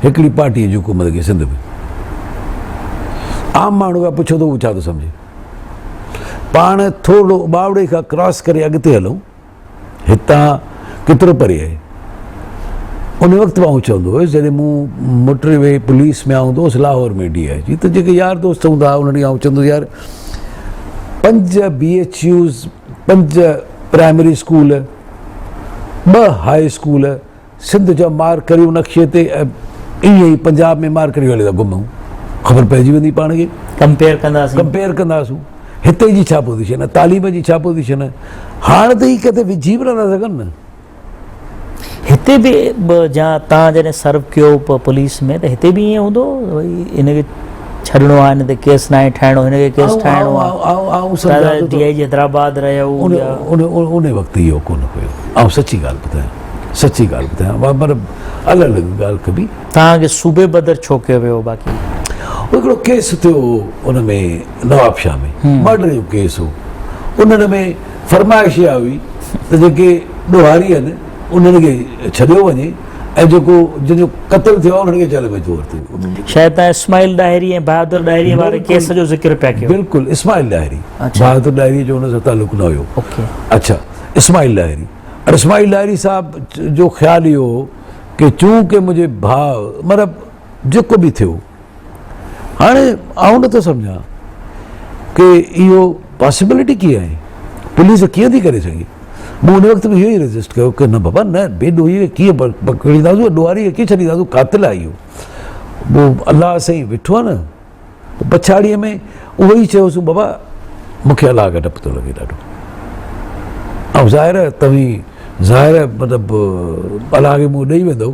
هڪڙي پارٽي جي حڪومت کي سنڌ ۾ عام ماڻهو کان پڇو ته هو ڇا ٿو سمجهي پاڻ ٿورڙو اٻاوڙي کان ڪراس ڪري اڳتي هلون هتان ڪيترو پري آهي ان وقت به آئون چوندو هيس جڏهن مون موٽر وي پوليس ۾ آئون هوندو هوس لاهور ۾ ڊي I جي ته جيڪي يار دوست هوندا هئا انهن کي آئون چوندو يار پنج بي ايڇ يوز پنج پرائمري اسڪول ٻه هاء اسڪول سنڌ جا مار ڪريون نقشي تي ۽ ائين ئي پنجاب ۾ مار ڪريون هلي ٿا گهمون خبر پئجي ويندي پاڻ کي. ڪمپيئر ڪنداسين. ڪمپيئر ڪنداسون هتي جي ڇا پوزيشن آهي تعليم جي ڇا پوزيشن آهي هاڻ ته هي ڪٿي وجهي به نٿا سگهن نه. هتي به جا تان جڏهن سرو ڪيو پوليس ۾ ته هتي به ائين هوندو ڀئي هن کي ڇڏڻو آهي هن تي ڪيس ناهي ٺاهڻو هن کي ڪيس ٺاهڻو آهي ڊي I جي حيدرآباد رهيو ان ان وقت اهو ڪونه هيو آئون سچي ڳالهه ٻڌايان سچي ڳالهه ٻڌايان پر الڳ الڳ ڳالهه ڪبي. توهان کي صوبي بدر ڇو ڪيو ويو باقي؟ هڪڙو ڪيس ٿيو هو ان ۾ نوابشاهه ۾ مرڊر جو ڪيس هو انهن ۾ فرمائش اها هئي ته جيڪي ڏوهاري آهن انهن کي ڇڏيو وڃي ۽ جيڪو جنهن جو قتل ٿيو آهي انهن کي جيل ۾ ڇو ورتو ويو؟ شايد توهان اسماعيل ڏاهري ۽ بهادر ڏاهري واري ڪيس جو ذڪر پيا ڪيو. بلڪل اسماعيل ڏاهري بهادر ڏاهري جو ان سان تعلق نه هيو. اڇا اسماعيل ڏاهري اور اسماعيل ڏاهري صاحب جو خيال اهو هو ڪي چونڪه منهنجي ڀاء مطلب جيڪو به ٿيو هاڻي آئون نٿو سمجهان ڪي اهو پاسيبلٽي ڪيئن آهي پوليس ڪيئن ٿي ڪري سگهي مون ان وقت به اهو ئي ريزسٽ ڪيو ڪي نه بابا نه بي ڏوهي کي ڪيئن پڪڙينداسون ڏوهاري کي ڪيئن ڇڏينداسون قاتل آهي اهو پوء الله سائين ويٺو آهي نه پڇاڙيء ۾ اهو ئي چيوسون بابا مون کي الله کان ڊپ ٿو لڳي ڏاڍو ۽ ظاهر آهي توهين ظاهر آهي مطلب الله کي منهن ڏئي ويندؤ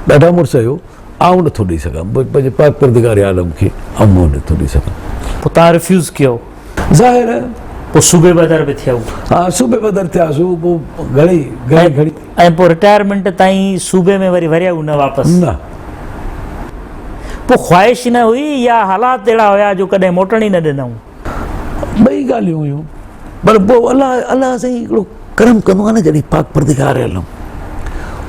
ڏاڍا مڙس آهيو آئون نٿو ڏئي سگهان پنهنجي پاڪ پردگار عالم کي آئون منهن نٿو ڏئي سگهان. پوء توهان ريفيوز ڪيو؟ ظاهر آهي. پوء صوبي بدر به ٿيو؟ ها صوبي بدر ٿياسون پوء گهڻي گهڻي گهڻي. ۽ پوء رٽائرمينٽ تائين صوبي ۾ وري وريا نه واپس؟ نه. پوء خواهش نه هئي يا حالات اهڙا هيا جو ڪڏهن موٽڻ ئي نه ڏنائون؟ ٻئي ڳالهيون هيون پر پوء الله الله سائين هڪڙو ڪرم ڪندو آهي نه جڏهن پاڪ پردگار عالم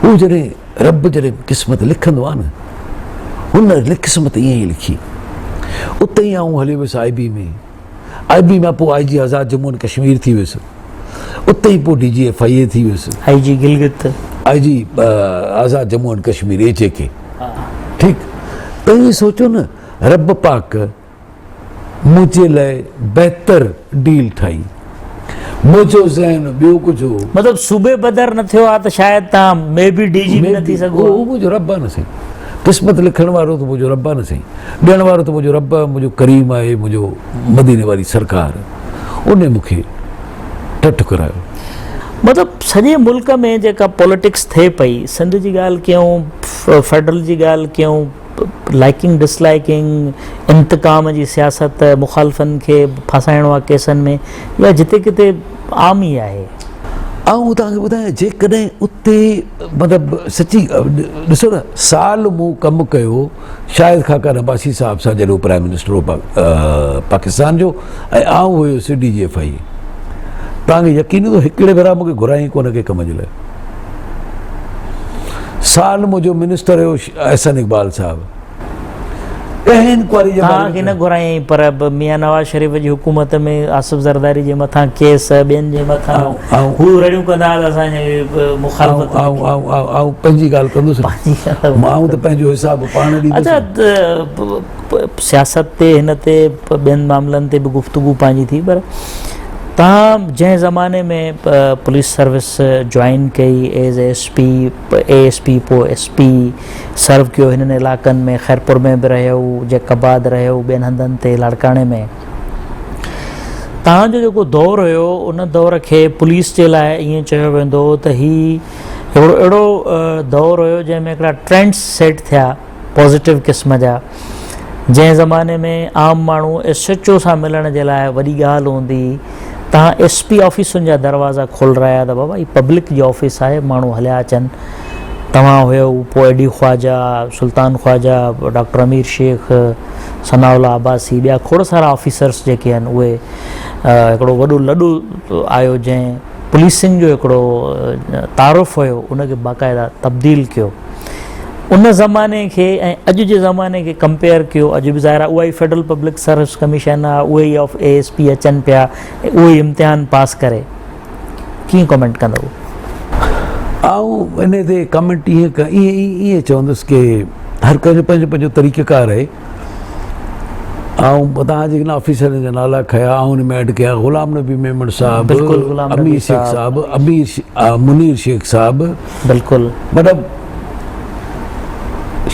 هو جڏهن رب جڏهن قسمت لکندو آهي نه هن قسمت ائين ئي لکي اتي ئي آئون هليو ويس آء بي ۾ آء بي مان پوء آء جي آزاد ڄمون ۽ ڪشمير ٿي ويس اتي ئي پوء D G F I A ٿي ويس. آء جي گلگت. آء جي Azad Jammu and Kashmir H A K ٺيڪ توهين سوچو نه رب پاڪ منهنجي لاء بهتر ڊيل ٺاهي. منهنجو ذهن ٻيو ڪجهه هو. مطلب صوبي بدر نه ٿيو ها ته شايد توهان مي بي ڊي جي به نه ٿي سگهو ها. اهو منهنجو رب آهي نه سائين. قسمت لکڻ وارو ته منهنجو رب آهي نه سائين. ڏيڻ وارو ته منهنجو رب منهنجو ڪريم آهي منهنجو مديني واري سرڪار ان مون کي ٽٽ ڪرايو. مطلب سڄي ملڪ ۾ جيڪا پوليٽڪس ٿئي پئي سنڌ جي ڳالهه ڪيون فيڊرل جي ڳالهه ڪيون لائيڪنگ ڊس لائيڪنگ انتقام جي سياست مخالفن کي ڦاسائڻو آهي ڪيسن ۾ اها جتي ڪٿي عام ئي آهي. آئون توهان کي ٻڌايان جيڪڏهن اتي مطلب سچي ڏسو نه سال مون ڪم ڪيو شاهد خاقان عباسي صاحب سان جڏهن هو پرائم منسٽر هو پاڪستان جو ۽ آئون هيس ڊي جي ايف I اي توهان کي يقين ايندو هڪڙي ڀيرا مون کي گهرايائين ڪونه ڪنهن ڪم جي لاء سال منهنجو منسٽر هيو احسن اقبال صاحب ڪنهن انڪوائري جي توهان کي نه گهرايائين پر ميان نواز شريف جي حڪومت ۾ آصف زرداري جي مٿان ڪيس ٻين جي مٿان هو رڙيون ڪندا هئا ته اسان جي مخالفت آئون آئون آئون آئون پنهنجي ڳالهه ڪندس آئون ته پنهنجو حساب پاڻ ڏيندس. اڇا سياست تي هن تي ٻين معاملن تي به گفتگو پنهنجي ٿي پر توهان جنهن زماني ۾ پوليس سروس جوائن ڪئي as S P A S P پوء ايس پي سرو ڪيو هنن علائقن ۾ خيرپور ۾ به رهيو جيڪب آباد رهيو ٻين هنڌن تي لاڙڪاڻي ۾ توهان جو جيڪو دور هيو ان دور کي پوليس جي لاء ائين چيو ويندو هو ته هي هڪڙو اهڙو دور هيو جنهن ۾ هڪڙا ٽرينڊس سيٽ ٿيا پازيٽو قسم جا جنهن زماني ۾ عام ماڻهو ايس ايڇ او سان ملڻ جي لاء وڏي ڳالهه هوندي هئي توهان ايس پي آفيسن جا دروازا کولرايا ته بابا هي پبلڪ جي آفيس آهي ماڻهو هليا اچن توهان هيو پوء اي ڊي خواجه سلطان خواجه ڊاڪٽر امير شيخ ثناء الله عباسي ٻيا کوڙ سارا آفيسرس جيڪي آهن اهي هڪڙو وڏو لڏو آيو جنهن پوليسنگ جو هڪڙو تعارف هيو ان کي باقاعده تبديل ڪيو ان زماني کي ۽ اڄ جي زماني کي ڪمپيئر ڪيو اڄ به ظاهر آهي اها ئي فيڊرل پبلڪ سروس ڪميشن آهي اهي ئي آف اي ايس پي اچن پيا اهي ئي امتحان پاس ڪري ڪيئن ڪمينٽ ڪندو؟ آئون ان تي ڪمينٽ ائين ائين چوندس ڪي هر ڪنهن جو پنهنجو پنهنجو طريقه ڪار آهي آئون توهان جي آفيسرن جا نالا کنيا آئون ان ۾ ايڊ ڪيا غلام نبي ميمڻ صاحب امير شيخ صاحب امير منير شيخ صاحب بلڪل مطلب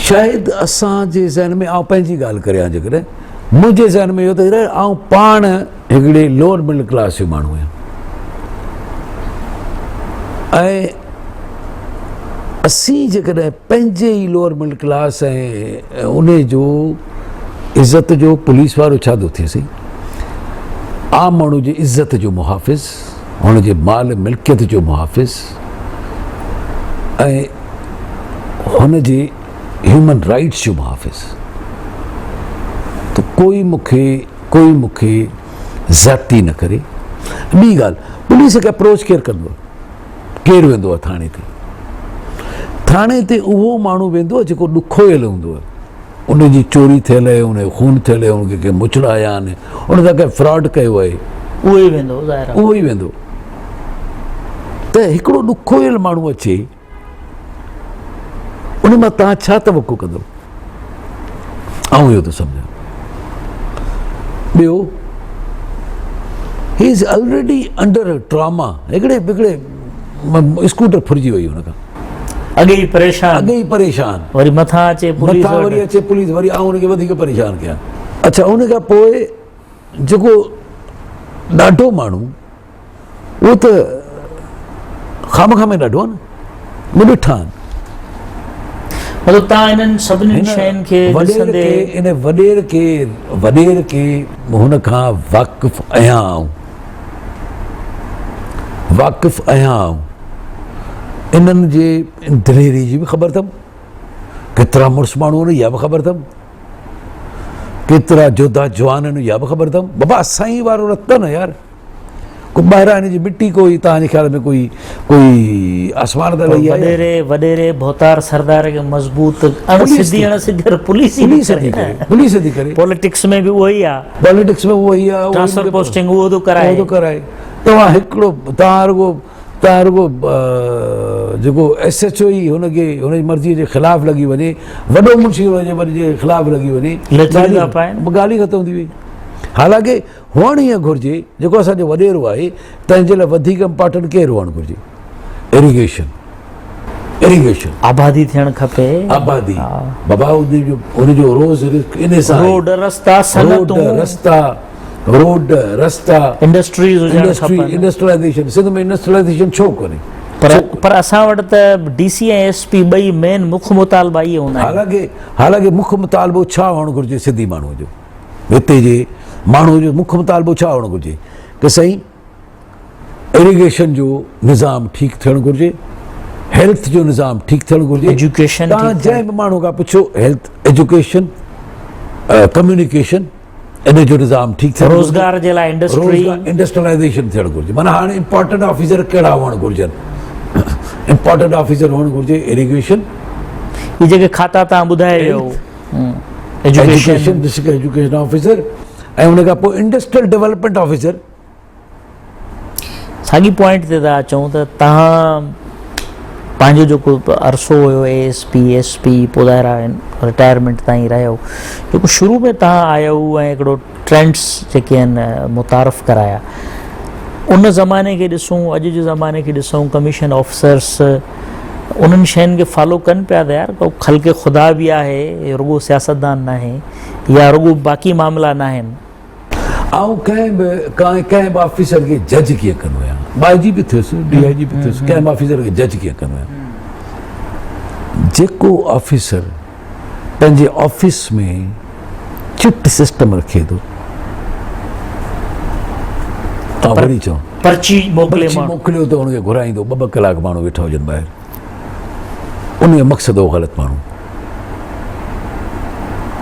شايد اسان جي ذهن ۾ آئون پنهنجي ڳالهه ڪريان جيڪڏهن منهنجي ذهن ۾ اهو ته آئون پاڻ هڪڙي لوئر مڊل ڪلاس جو ماڻهو آهيان ۽ اسين جيڪڏهن پنهنجي ئي لوئر مڊل ڪلاس ۽ ان جو عزت جو پوليس وارو ڇا ٿو ٿئي سائين عام ماڻهو جي عزت جو محافظ هن جي مال ملڪيت جو محافظ ۽ هن جي هيومن رائٽس جو محافظ ته ڪوئي مونکي ڪوئي مونکي زيادتي نه ڪري ٻي ڳالهه پوليس کي اپروچ ڪير ڪندو آهي ڪير ويندو آهي ٿاڻي تي؟ ٿاڻي تي اهو ماڻهو ويندو آهي جيڪو ڏکويل هوندو آهي. ان جي چوري ٿيل آهي، ان جو خون ٿيل آهي، ان کي ڪنهن مچڙا آيا آهن، ان سان ڪنهن فراڊ ڪيو آهي. اهو ئي ويندو ظاهر آهي. اهو ئي ويندو. ته هڪڙو ڏکويل ماڻهو اچي ان مان توهان ڇا توقع ڪندو؟ آئون اهو ٿو سمجهان. ٻيو he is already under trauma هڪڙي هڪڙي اسڪوٽر ڦرجي وئي هن کان اڳي ئي پريشان اڳي ئي پريشان وري مٿان اچي پوليس مٿان وري اچي پوليس وري آئون هن کي وڌيڪ پريشان ڪيان اڇا ان کان پوء جيڪو ڏاڍو ماڻهو اهو ته خامخا ۾ ڏاڍو آهي نه مون ڏٺا آهن. مطلب تان انهن سڀني شين کي ڏسندي ان وڏير کي وڏير کي هن کان واقف آهيان آئون واقف آهيان آئون انهن جي دليري جي به خبر اٿم ڪيترا مڙس ماڻهو آهن اها به خبر اٿم ڪيترا جوڌا جوان آهن اها به خبر اٿم بابا اسان ئي وارو رت نه يار ڪو ٻاهران هن جي مٽي ڪوئي توهان جي خيال ۾ ڪوئي ڪوئي آسمان تان لهي آئي وڏيري وڏيري ڀوتار سردار کي مضبوط اڻ سڌي اڻ سڌي پوليس ئي پوليس ٿي ڪري پوليس ٿي ڪري پوليٽڪس ۾ به اهو ئي آ پوليٽڪس ۾ اهو ئي آ ٽرانسفر پوسٽنگ اهو ٿو ڪرائي اهو ٿو ڪرائي توهان هڪڙو توهان رڳو توهان رڳو جيڪو ايس ايڇ او ئي هن کي هن جي مرضي جي خلاف لڳي وڃي وڏو منشي هن جي مرضي جي خلاف لڳي وڃي ڳالهه ئي ختم ٿي وئي حالانڪه هئڻ ائين گهرجي جيڪو اسان جو وڏيرو آهي تنهن جي لاء وڌيڪ امپارٽنٽ ڪير هئڻ گهرجي اريگيشن اريگيشن آبادي ٿيڻ کپي آبادي بابا ان جو ان جو روز رزق ان سان روڊ رستا صنعتون روڊ رستا روڊ رستا انڊسٽريز هجڻ کپن انڊسٽريلائيزيشن سنڌ ۾ انڊسٽريلائيزيشن ڇو ڪونهي پر پر اسان وٽ ته ڊي سي ۽ ايس پي ٻئي مين مک مطالبا اهي هوندا آهن حالانڪه حالانڪه مک مطالبو ڇا هئڻ گهرجي سنڌي ماڻهو جو هتي جي ماڻهو جو مک مطالبو ڇا هئڻ گهرجي ته سائين اريگيشن جو نظام ٺيڪ ٿيڻ گهرجي هيلٿ جو نظام ٺيڪ ٿيڻ گهرجي ايجوڪيشن تان جنهن به ماڻهو کان پڇو هيلٿ ايجوڪيشن ڪميونيڪيشن ان جو نظام ٺيڪ ٿيڻ روزگار جي لاء انڊسٽري انڊسٽريلائيزيشن ٿيڻ گهرجي معنی هاڻي امپورٽنٽ آفيسر ڪهڙا هئڻ گهرجن امپورٽنٽ آفيسر هئڻ گهرجي اريگيشن هي جيڪي کاتا تان ٻڌائي ويو ايجوڪيشن ڊسٽرڪٽ ايجوڪيشن آفيسر ۽ ان کان پوء انڊسٽريل ڊولپمينٽ آفيسر. ساڳي پوائنٽ تي ٿا اچون ته تهان پنهنجو جيڪو عرصو هيو A S P S P پوء ظاهر آهي رٽائرمينٽ تائين رهيو جيڪو شروع ۾ تهان آيو ۽ هڪڙو ٽرينڊس جيڪي آهن متعارف ڪرايا ان زماني کي ڏسون اڄ جي زماني کي ڏسون ڪميشن آفيسرس انهن شين کي فالو ڪن پيا ته يار ڪو خلق خدا به آهي رڳو سياستدان ناهي يا رڳو باقي معاملا ناهن. آئون ڪنهن به ڪنهن به آفيسر کي جج ڪيئن ڪندو آهيان آء جي به ٿيس ڊي I جي به ٿيس ڪنهن به آفيسر کي جج ڪيئن ڪندو آهيان جيڪو آفيسر پنهنجي آفيس ۾ چٽ سسٽم رکي ٿو تان وري چئو پرچي موڪلي پرچي موڪليو ته ان کي گهرائيندو ٻه ٻه ڪلاڪ ماڻهو ويٺا هجن ٻاهر ان جو مقصد هو غلط ماڻهو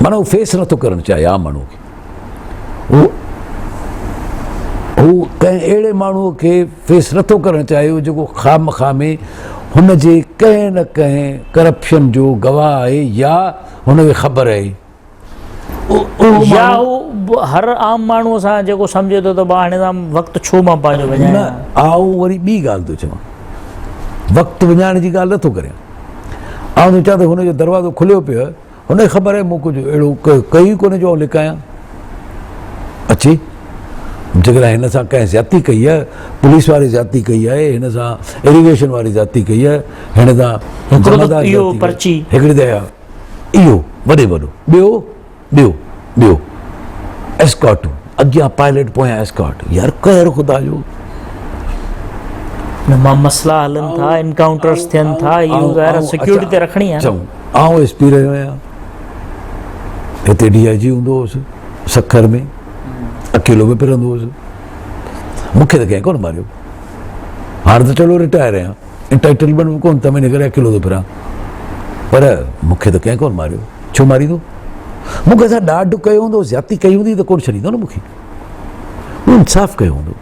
مانا هو فيس نٿو ڪرڻ چاهي عام ماڻهو کي هو هو ڪنهن اهڙي ماڻهو کي فيس نٿو ڪرڻ چاهي جيڪو خام خامي هن جي ڪنهن نه ڪنهن ڪرپشن جو گواهه آهي يا هن کي خبر آهي يا هو هر عام ماڻهو سان جيڪو سمجهي ٿو ته هاڻي تان وقت ڇو مان پنهنجو وڃايان. نه آئون وري ٻي ڳالهه ٿو چوان وقت وڃائڻ جي ڳالهه نٿو ڪريان آئون ٿو چوان ته هن جو دروازو کليو پيو آهي هن کي خبر آهي مون ڪجهه اهڙو ڪيو ئي ڪونهي جو آئون لڪايان اچي جيڪڏهن هن سان ڪنهن زيادتي ڪئي آهي پوليس واري زيادتي ڪئي آهي هن سان اريگيشن واري زيادتي ڪئي آهي هن سان پرچي هڪڙي ته اهو وڏي وڏو ٻيو ٻيو ٻيو اسڪارٽون اڳيان پائلٽ پويان اسڪارٽ يار قهر خدا جو نه مان مسئلا هلن ٿا انڪائونٽرز ٿين ٿا اهو ظاهر سيڪيورٽي ته رکڻي آهي چئون آئون ايس پي رهيو آهيان هتي ڊي I جي هوندو هوس سکر ۾ اڪيلو به ڦرندو هوس مونکي ته ڪنهن ڪونه ماريو هاڻ ته چلو رٽائر آهيان انٽائٽلمينٽ به ڪونه اٿم ان ڪري اڪيلو ٿو ڦران پر مونکي ته ڪنهن ڪونه ماريو ڇو ماريندو مون ڪنهن سان ڏاڍ ڪيو هوندو زيادتي ڪئي هوندي ته ڪونه ڇڏيندو نه مونکي مون انصاف ڪيو هوندو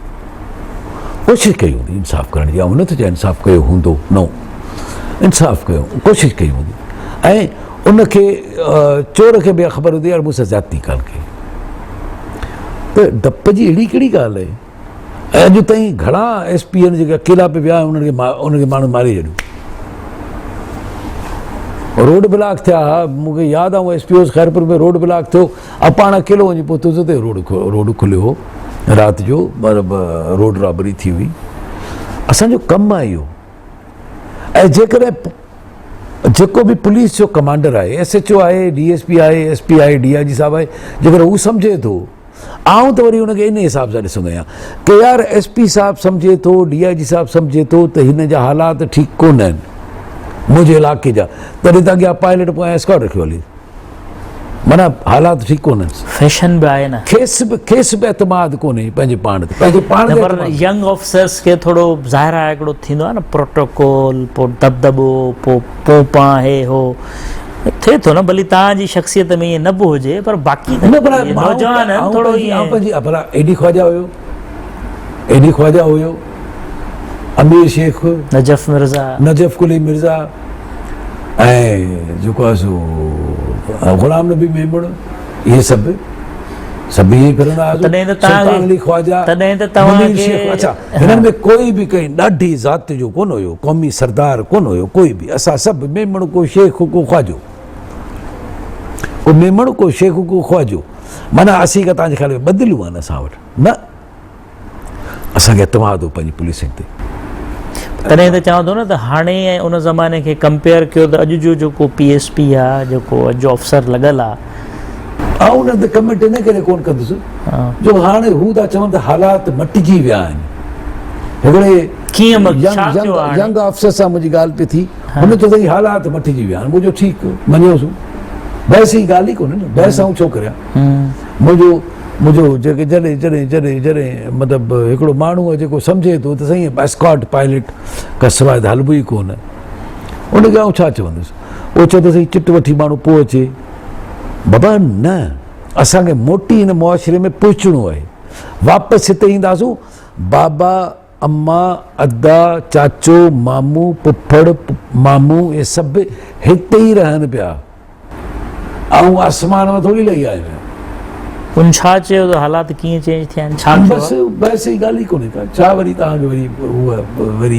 ڪوشش ڪئي هوندي انصاف ڪرڻ جي آئون نٿو چاهيان انصاف ڪيو هوندو نو انصاف ڪيو ڪوشش ڪئي هوندي ۽ ان کي چور کي به خبر هوندي يار مون سان زيادتي ڪانه ڪئي ته ڊپ جي اهڙي ڪهڙي ڳالهه آهي ۽ اڄ تائين گهڻا ايس پي آهن جيڪي اڪيلا پي ويا انهن کي انهن کي ماڻهن ماري ڇڏيو روڊ بلاڪ ٿيا ها مون کي ياد آهي ايس پي هوس خيرپور ۾ روڊ بلاڪ ٿيو ۽ پاڻ اڪيلو وڃي پهتس ته روڊ روڊ کليو هو رات جو روڊ رابري ٿي هئي اسان جو ڪم آهي اهو ۽ جيڪڏهن جيڪو به پوليس جو ڪمانڊر آهي، ايس ايڇ او آهي، ڊي ايس پي آهي، ايس پي آهي، ڊي I جي صاحب آهي، جيڪڏهن هو سمجهي ٿو، آئون ته وري ان کي ان حساب سان ڏسندو آهيان ته يار ايس پي صاحب سمجهي ٿو، ڊي I جي صاحب سمجهي ٿو ته هن جا حالات ٺيڪ ڪونه آهن منهنجي علائقي جا، تڏهن ته اڳيان پائلٽ پويان اسڪارٽ رکيو هلي. معنيٰ حالات ٺيڪ ڪونهن. فيشن به آهي نه. کيس به کيس به اعتماد ڪونهي پنهنجي پاڻ تي پنهنجي پاڻ تي نه پر ينگ آفيسرس کي ٿورو ظاهر آهي هڪڙو ٿيندو آهي نه پروٽوڪول پو دٻدٻو پو پوپان هي هو ٿئي ٿو نه ڀلي توهان جي شخصيت ۾ ائين نه به هجي پر باقي نه پر نوجوان آهن ٿورو ائين پنهنجي ڀلا اي ڊي خواجا هيو اي ڊي خواجا هيو امير شيخ نجف مرزا نجف قلي مرزا ۽ جيڪو آهي سو غلام نبي ميمڻ اهي سڀ سڀ ائين ڦرندا هئا تڏهن ته سلطان علي خواجه تڏهن ته توهان کي اڇا هنن ۾ ڪوئي به ڪنهن ڏاڍي ذات جو ڪونه هيو قومي سردار ڪونه هيو ڪوئي به اسان سڀ ميمڻ ڪو شيخ ڪو خواجو ڪو ميمڻ ڪو شيخ ڪو خواجو معنيٰ اسين ڪا توهان جي خيال ۾ بدليون آهن اسان وٽ نه اسان کي اعتماد هو پنهنجي پوليسنگ تي. تڏهن ته چوان ٿو نه ته هاڻي ۽ ان زماني کي ڪمپيئر ڪيو ته اڄ جو جيڪو پي ايس پي آ جيڪو اڄ جو افسر لڳل آ. آئون ان تي ڪمينٽ ان ڪري ڪونه ڪندس جو هاڻي هو ٿا چون ته حالات مٽجي ويا آهن. هڪڙي ڪيئن ڇا ٿيو آ هاڻي؟ ينگ آفيسر سان منهنجي ڳالهه پئي ٿي هن چيو ته هي حالات مٽجي ويا آهن. مون چيو ٺيڪ مڃيوسون بحث جي ڳالهه ئي ڪونهي نه بحث آئون ڇو ڪريان. منهنجو منهنجو جيڪي جڏهن جڏهن جڏهن جڏهن مطلب هڪڙو ماڻهو آهي جيڪو سمجهي ٿو ته سائين اسڪاٽ پائلٽ کان سواء ته هلبو ئي ڪونه ان کي آئون ڇا چوندس اهو چوندو سائين چٽ وٺي ماڻهو پوء اچي بابا نه اسان کي موٽي هن معاشري ۾ پهچڻو آهي واپس هتي اينداسون بابا اما ادا چاچو مامو پڦڙ مامو اهي سڀ هتي ئي رهن پيا آئون آسمان مان ٿوري لهي آيو آهيان. ان ڇا چيو ته حالات ڪيئن چينج ٿيا آهن ڇا ٿيو بس بحث جي ڳالهه ئي ڪونهي ڪا ڇا وري توهان کي وري هو وري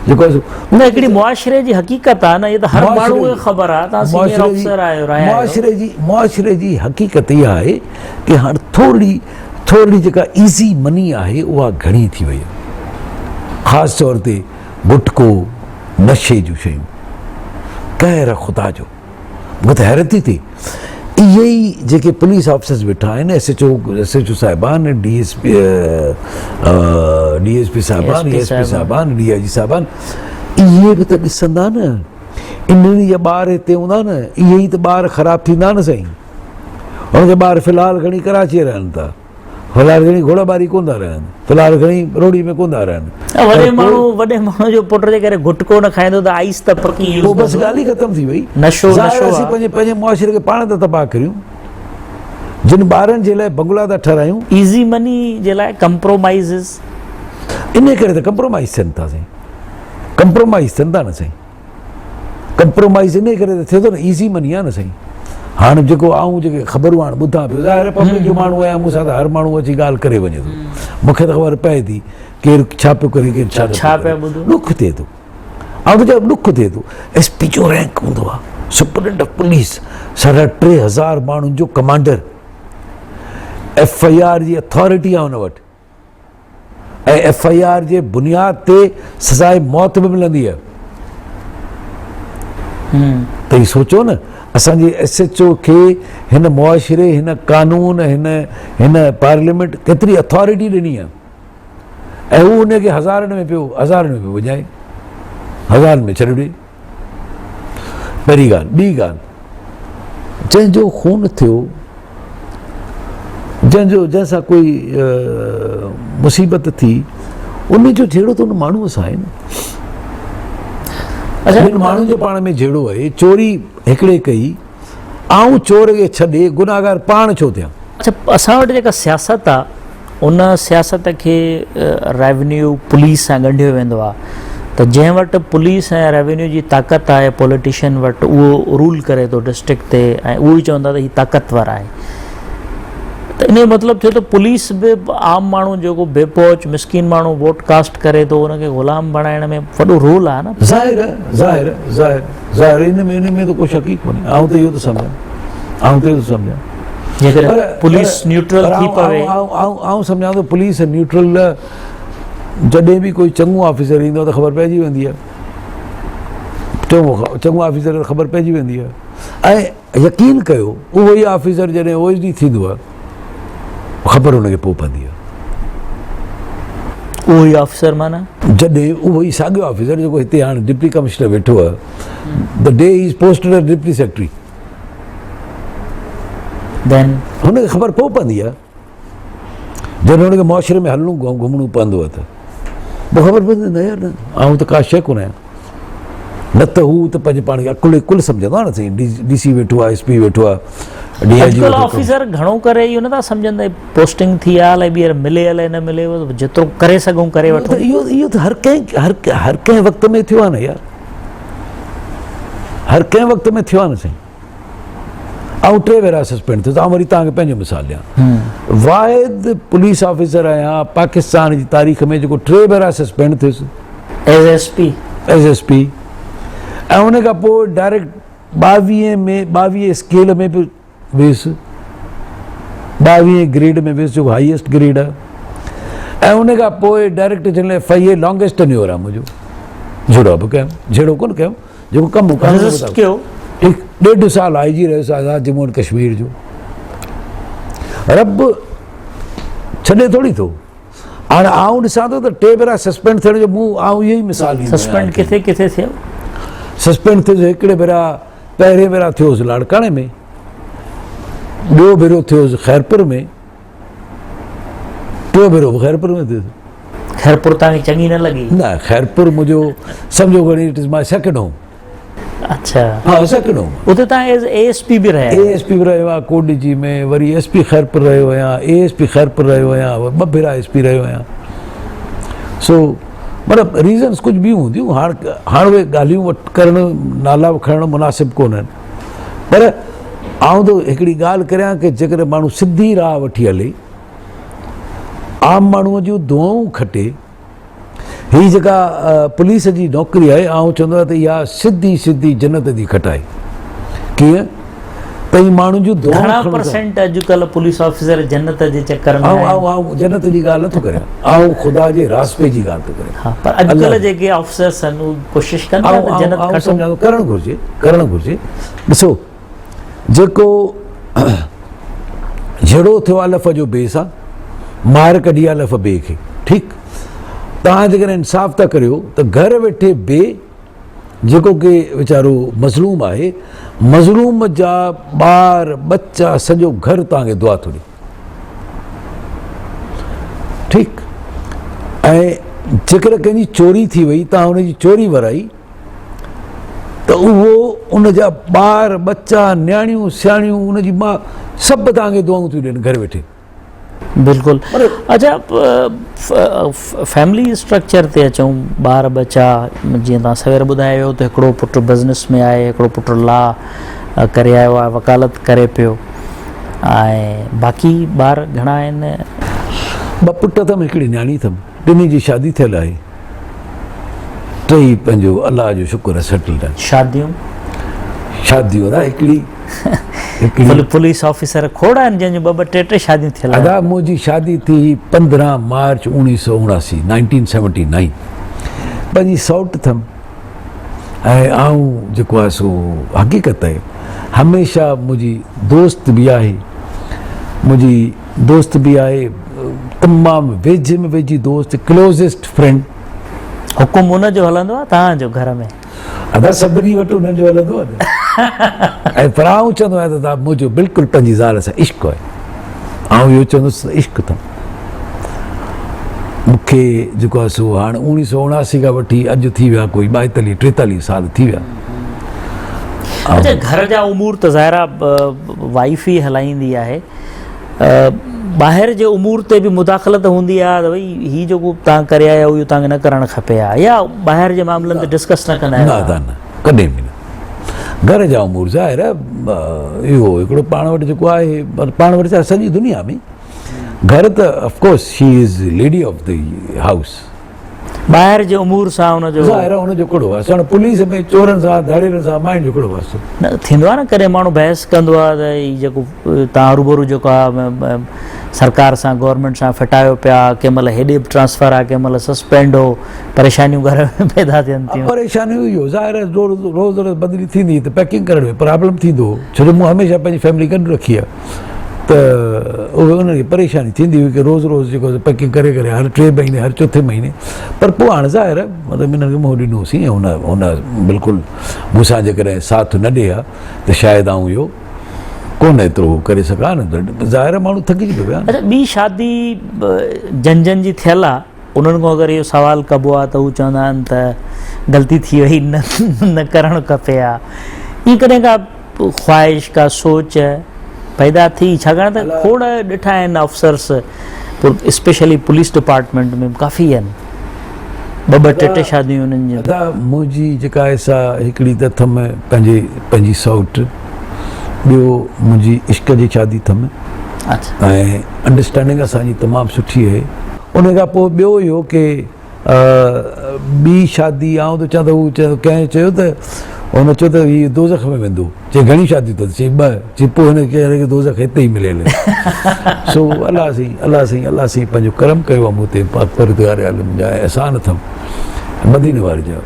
جيڪو آهي سو نه هڪڙي معاشري جي حقيقت آهي نه هي ته هر ماڻهو کي خبر آهي توهان سينيئر آفيسر آهيو رهيا آهيو معاشري جي معاشري جي حقيقت اها آهي ڪي هاڻ ٿورڙي ٿورڙي جيڪا ايزي مني آهي اها گهڻي ٿي وئي آهي خاص طور تي گٽڪو نشي جون شيون قهر خدا جو مون کي ته حيرت ٿي ٿئي اهي ئي جيڪي پوليس آفيسرز ويٺا آهن S H O S H O صاحبان D S P D S P صاحبان ايس پي صاحبان ڊي I جي صاحبان اهي به ته ڏسندا نه انهن جا ٻار هتي هوندا نه اهي ئي ته ٻار خراب ٿيندا نه سائين هن جا ٻار في الحال کڻي ڪراچيء رهن ٿا فلحال گهڻي گهوڙا ٻاري ڪونه ٿا رهن، فلحال گهڻي روڙي ۾ ڪونه ٿا رهن. وڏي ماڻهو وڏي ماڻهو جو پٽ جيڪڏهن گٽڪو نه کائيندو ته آئس ته پڪي يوز پوء بس ڳالهه ئي ختم ٿي وئي. نشو نشو اسين پنهنجي پنهنجي معاشري کي پاڻ ٿا تباهه ڪريون. جن ٻارن جي لاء بنگلا ٿا ٺهرايون. ايزي مني جي لاء ڪمپرومائيزز. انهي ڪري ته ڪمپرومائيز ٿين ٿا سائين. ڪمپرومائيز ٿين ٿا نه سائين. ڪمپرومائيز انهي ڪري ته ٿئي ٿو نه ايزي مني آهي نه سائين هاڻ جيڪو آئون جيڪي خبرون هاڻ ٻڌان پيو ظاهر پبلڪ جو ماڻهو آهيان مون سان ته هر ماڻهو اچي ڳالهه ڪري وڃي ٿو مون کي ته خبر پئي ٿي ڪير ڇا پيو ڪري ڪير ڇا ڇا پيا ٻڌو ڏک ٿئي ٿو آئون ته چوان ڏک ٿئي ٿو ايس پي جو رينڪ هوندو آهي سپرنٽ آف پوليس 3500 ماڻهن جو ڪمانڊر ايف I R جي اٿارٽي آهي ان وٽ ۽ ايف I R جي بنياد تي سزاء موت به ملندي آهي ته هي سوچو نه اسان جي ايس ايڇ او کي هن معاشري هن قانون هن هن پارليامينٽ ڪيتري اٿارٽي ڏني آهي ۽ هو ان کي هزارن ۾ پيو هزارن ۾ پيو وڃائي هزارن ۾ ڇڏي ڏي پهرين ڳالهه ٻي ڳالهه جنهن جو خون ٿيو جنهن جو جنهن سان ڪوئي مصيبت ٿي ان جو جهيڙو ته ان ماڻهوء سان آهي نه ٻن ماڻهن جو پاڻ ۾ جهيڙو آهي چوري هڪڙي ڪئي آئون چور کي ڇڏي گناهگار پاڻ ڇو ٿيان؟ اڇا اسان وٽ جيڪا سياست آ ان سياست کي ريونيو پوليس سان ڳنڍيو ويندو آ ته جنهن وٽ پوليس ۽ ريونيو جي طاقت آهي پوليٽيشن وٽ اهو رول ڪري ٿو ڊسٽرڪٽ تي ۽ اهو ئي چوندا ته هي طاقتور آهي ته ان جو مطلب ٿيو ته پوليس به عام ماڻهو جيڪو بي پهچ مسڪين ماڻهو ووٽ ڪاسٽ ڪري ٿو ان کي غلام بڻائڻ ۾ وڏو رول آهي نه. ظاهر آهي ظاهر آهي ظاهر ظاهر ان ۾ ان ۾ ته ڪو شڪ ئي ڪونهي آئون ته اهو ٿو سمجهان آئون ته اهو ٿو سمجهان جيڪڏهن پوليس نيوٽرل ٿي پوي. آئون سمجهان ٿو پوليس نيوٽرل جڏهن به ڪوئي چڱو آفيسر ايندو آهي ته خبر پئجي ويندي آهي چڱو چڱو آفيسر خبر پئجي ويندي آهي ۽ يقين ڪيو اهو ئي آفيسر جڏهن او ايس ڊي ٿيندو آهي خبر هن کي پوء پوندي آهي. اهو ئي آفيسر معنيٰ؟ جڏهن اهو ئي ساڳيو آفيسر جيڪو هتي هاڻي ڊپٽي ڪمشنر ويٺو آهي the day he is posted as deputy secretary then هن کي خبر پوء پوندي آهي. جڏهن هن کي معاشري ۾ هلڻو گهمڻو پوندو آهي ته پوء خبر پوندي نه يار نه آئون ته ڪا شيء ڪونه آهيان نه ته هو ته پنهنجي پاڻ کي عقل ڪل سمجهندو آهي نه سائين ڊي سي ويٺو آهي ايس پي ويٺو آهي ڊي I جي اڄڪلهه آفيسر گهڻو ڪري اهو نٿا سمجهن ته پوسٽنگ ٿي آهي الائي ٻيهر ملي الائي نه ملي جيترو ڪري سگهون ڪري وٺون. اهو اهو ته هر ڪنهن هر هر ڪنهن وقت ۾ ٿيو آهي نه يار هر ڪنهن وقت ۾ ٿيو آهي نه سائين. آئون ٽي ڀيرا سسپينڊ ٿيس آئون وري توهان کي پنهنجو مثال ڏيان واحد پوليس آفيسر آهيان پاڪستان جي تاريخ ۾ جيڪو ٽي ڀيرا سسپينڊ ٿيس as S P as S P ۽ ان کان پوء ڊائريڪٽ ٻاويهه ۾ ٻاويهه اسڪيل ۾ به ويس ٻاويهه گريڊ ۾ ويس جيڪو هائيسٽ گريڊ آهي ۽ ان کان پوء director general F I A longest tenure آهي منهنجو جهڙو به ڪيم جهڙو ڪونه ڪيم جيڪو ڪم هو قانون ريزسٽ ڪيو. ٺيڪ ڏيڍ سال آء جي رهيس آزاد ڄمون اينڊ ڪشمير جو رب ڇڏي ٿوري ٿو هاڻي آئون ڏسان ٿو ته ٽي ڀيرا سسپينڊ ٿيڻ جو مون آئون اهو ئي مثال ڏيندو سسپينڊ ڪٿي ڪٿي ٿيو؟ سسپينڊ ٿيس هڪڙي ڀيرا پهرين ڀيرا ٿيو هوس لاڙڪاڻي ۾ ٻيو ڀيرو ٿيو هوس خيرپور ۾ ٽيون ڀيرو به خيرپور ۾ ٿيس. خيرپور توهان کي چڱي نه لڳي؟ نه خيرپور منهنجو سمجهو کڻي it is my second home. اڇا. ها سيڪنڊ هوم. اتي توهان ايز اي ايس پي به رهيا آهيو. اي ايس پي به رهيو آهيان ڪوٽ ڏيجي ۾ وري ايس پي خيرپور رهيو آهيان اي ايس پي خيرپور رهيو آهيان ٻه ڀيرا ايس پي رهيو آهيان سو مطلب ريزنس ڪجهه ٻيون هونديون هاڻ هاڻ اهي ڳالهيون ڪرڻ نالا کڻڻ مناسب ڪونهن پر آئون ٿو هڪڙي ڳالهه ڪريان ڪه جيڪڏهن ماڻهو سڌي راهه وٺي هلي، عام ماڻهوء جون دعائون کٽي، هي جيڪا پوليس جي نوڪري آهي، آئون چوندو آهيان ته اها سڌي سڌي جنت جي کٽ آهي. ڪيئن ته هي ماڻهن جون دعائون گهڻا پرسينٽ اڄڪلهه پوليس آفيسر جنت جي چڪر ۾ آهن؟ آئون آئون جنت جي ڳالهه نٿو ڪريان، آئون خدا جي راضپي جي ڳالهه ٿو ڪريان. ها پر اڄڪلهه جيڪي آفيسرس آهن اهي ڪوشش ڪن ٿا ته جنت کٽون. آئون سمجهان ٿو ڪرڻ گهرجي، ڪرڻ گهرجي. ڏسو جيڪو جھيڙو ٿيو الف جو بي سان مار ڪڍي الف بي کي ٺيڪ توهان جيڪڏهن انصاف ٿا ڪريو ته گھر ويٺي بي جيڪو ڪي ويچارو مظلوم آهي مظلوم جا ٻار ٻچا سڄو گھر توهان کي دعا ٿو ڏي ٺيڪ ۽ جيڪڏهن ڪنهن جي چوري ٿي وئي توهان ان جي چوري ورائي ته اهو ان جا ٻار ٻچا نياڻيون سياڻيون ان جي ماء سڀ توهان کي دعائون ٿيون ڏين گهر ويٺي. بلڪل اچا فيملي اسٽرڪچر تي اچون ٻار ٻچا جيئن توهان سوير ٻڌايو ته هڪڙو پٽ بزنس ۾ آهي هڪڙو پٽ لا ڪري آيو آهي وڪالت ڪري پيو ۽ باقي ٻار گهڻا آهن؟ ٻه پٽ اٿم هڪڙي نياڻي اٿم ٻنهي جي شادي ٿيل آهي. ٽئي پنهنجو الله جو شڪر آهي سيٽلڊ آهن. شاديون؟ شاديون ادا هڪڙي هڪڙي. پوليس آفيسر کوڙ آهن جن جون ٻه ٻه ٽي ٽي شاديون ٿيل آهن. ادا منهنجي شادي ٿي هئي 15 مارچ 1979 1979 پنهنجي سئوٽ اٿم ۽ آئون جيڪو آهي سو حقيقت آهي هميشه منهنجي دوست به آهي منهنجي دوست به آهي تمام ويجهي ۾ ويجهي دوست ڪلوزسٽ فرينڊ. حڪم ان جو هلندو آهي توهان جو گهر ۾. ادا سڀني وٽ انهن جو هلندو آهي نه ۽ پر آئون چوندو آهيان ته ادا منهنجو بلڪل پنهنجي زال سان عشق آهي آئون اهو چوندس ته عشق اٿم مون کي جيڪو آهي سو هاڻ اوڻيهه سو اوڻاسي کان وٺي اڄ ٿي ويا ڪوئي ٻائيتاليهه ٽيتاليهه سال ٿي ويا. اچا گهر جا امور ته ظاهر آهي وائيف ئي هلائيندي آهي. ٻاهر جي امور تي به مداخلت هوندي آهي ته ڀئي هي جيڪو توهان ڪري آيا آهيو اهو توهان کي نه ڪرڻ کپي ها يا ٻاهر جي معاملن تي ڊسڪس نه ڪندا آهيو؟ نه ادا نه ڪڏهن به نه. گهر جا امور ظاهر آهي اهو هڪڙو پاڻ وٽ جيڪو آهي پاڻ وٽ ڇا سڄي دنيا ۾ گهر ته of course she is lady of the house. ٻاهر جي امور سان ان جو. ظاهر آهي ان جو ڪهڙو واسطو هاڻي پوليس ۾ چورن سان ڌاڙيلن سان ماين جو ڪهڙو واسطو. نه ٿيندو آهي نه ڪڏهن ماڻهو بحث ڪندو آهي ته هي جيڪو تان هروڀرو جيڪو آهي سرڪار سان گورنمينٽ سان ڦٽايو پيا ڪنهن مهل هيڏي به ٽرانسفر آهي ڪنهن مهل سسپينڊ هو پريشانيون گهر ۾ پيدا ٿين ٿيون. پريشانيون اهو ظاهر آهي روز روز روز بدلي ٿيندي ته پيڪنگ ڪرڻ ۾ پرابلم ٿيندو هو ڇو جو مون هميشه پنهنجي فيملي گڏ رکي آهي. ته اهي انهن کي پريشاني ٿيندي هئي ڪي روز روز جيڪو پيڪنگ ڪري ڪري هر ٽي مهيني هر چوٿين مهيني پر پوء هاڻي ظاهر آهي مطلب انهن کي منهن ڏنوسين ۽ هن هن بلڪل مون سان جيڪڏهن ساٿ نه ڏي ها ته شايد آئون اهو ڪونه ايترو ڪري سگهان نه ته ظاهر آهي ماڻهو ٿڪجي پيو آهي. اڇا ٻي شادي جن جن جي ٿيل آهي انهن کان اگر اهو سوال ڪبو آهي ته هو چوندا آهن ته غلطي ٿي وئي نه ڪرڻ کپي ها ائين ڪڏهن ڪا خواهش ڪا سوچ پيدا ٿي ڇاڪاڻ ته کوڙ ڏٺا آهن آفيسرس اسپيشلي پوليس ڊپارٽمينٽ ۾ ڪافي آهن ٻه ٻه ٽي ٽي شاديون انهن جون. ادا منهنجي جيڪا آهي سا هڪڙي ته اٿم پنهنجي پنهنجي سئوٽ ٻيو منهنجي عشق جي شادي اٿم ۽ انڊرسٽينڊنگ اسان جي تمام سٺي آهي ان کان پوء ٻيو اهو ڪي ٻي شادي آئون ته چوان ته هو چيو ڪنهن چيو ته هن چيو ته هي دوزخ ۾ ويندو چي گهڻيون شاديون اٿس چي ٻه چي پوء هن کي هن کي دوزخ هتي ئي مليل سو الله سائين الله سائين الله سائين پنهنجو ڪرم ڪيو آهي مون تي پاڪ پروردگار عالم جا احسان اٿم مديني واري جا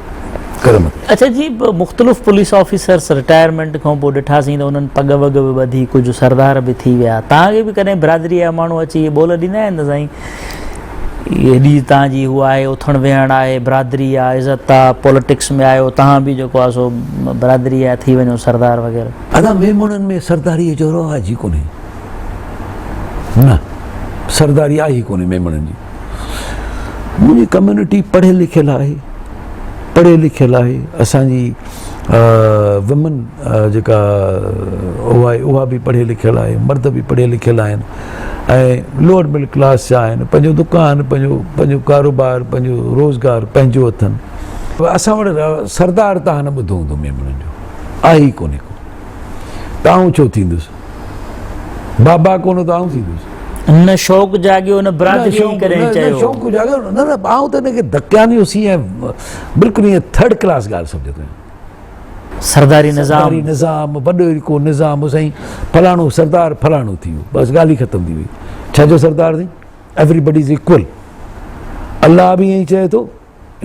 ڪرم اچا جي مختلف پوليس آفيسرس رٽائرمينٽ کان پوء ڏٺاسين ته انهن پڳ وڳ به ٻڌي ڪجهه سردار به ٿي ويا توهان کي به ڪڏهن برادري جا ماڻهو اچي اهي ٻول ڏيندا آهن ته سائين هيڏي توهان جي هو آهي اٿڻ ويهڻ آهي برادري آ عزت آ پوليٽڪس ۾ آهيو توهان به جيڪو آ سو برادري آ ٿي وڃو سردار وغيره. ادا ميمڻن ۾ سرداري جو رواج ئي ڪونهي نه سرداري آهي ئي ڪونهي ميمڻن جي منهنجي ڪميونٽي پڙهيل لکيل آهي پڙهيل لکيل آهي اسان جي ومن جيڪا اها آهي اها به پڙهيل لکيل آهي مرد به پڙهيل لکيل آهن ۽ لوئر مڊل ڪلاس جا آهن پنهنجو دڪان پنهنجو پنهنجو ڪاروبار پنهنجو روزگار پنهنجو اٿن. اسان وٽ سردار تان نه ٻڌو هوندو ميمڻن جو آهي ئي ڪونهي ڪو ته آئون ڇو ٿيندس بابا ڪونه ته آئون ٿيندس. نه شوق جاڳيو نه برادري ئي ڪڏهن چيو. نه شوق جاڳيو نه نه آئون ته ان کي دقيانوسي ۽ بلڪل ائين ٿرڊ ڪلاس ڳالهه سمجهندو آهيان. سرداري نظام. سرداري نظام وڏو ڪو نظام سائين فلاڻو سردار فلاڻو ٿي ويو بس ڳالهه ئي ختم ٿي وئي ڇا جو سردار سائين ايوري بڊي از ايڪول الله به ائين چئي ٿو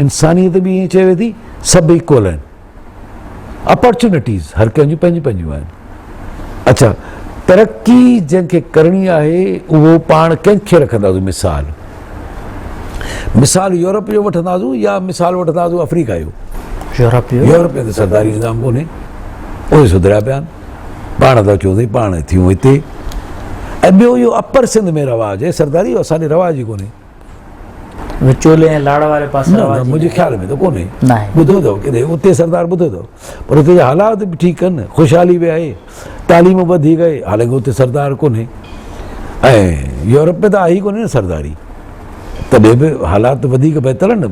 انسانيت به ائين چوي ٿي سڀ ايڪول آهن اپرچونيٽيز هر ڪنهن جون پنهنجون پنهنجون آهن اچھا ترقي جنهن کي ڪرڻي آهي اهو پاڻ ڪنهن کي رکنداسون مثال مثال يورپ جو وٺنداسون يا مثال وٺنداسون آفريڪا جو؟ يورپ جو. يورپ ۾ ته سرداري نظام ڪونهي، اهي سڌريا پيا آهن، پاڻ ٿا چون سائين پاڻ ٿيون هتي. ۽ ٻيو اهو اپر سنڌ ۾ رواج آهي سرداري جو، اسان ڏي رواج ئي ڪونهي. وچولي ۽ لاڙ واري پاسي رواج نه نه منهنجي خيال ۾ ته ڪونهي. ناهي. ٻڌو اٿو ڪٿي اتي سردار ٻڌو اٿو پر اتي جا حالات به ٺيڪ آهن، خوشحالي به آهي. تعليم وڌيڪ آهي حالانڪه اتي سردار ڪونهي ۽ يورپ ۾ ته آهي ئي ڪونهي نه سرداري تڏهن به حالات وڌيڪ بهتر آهن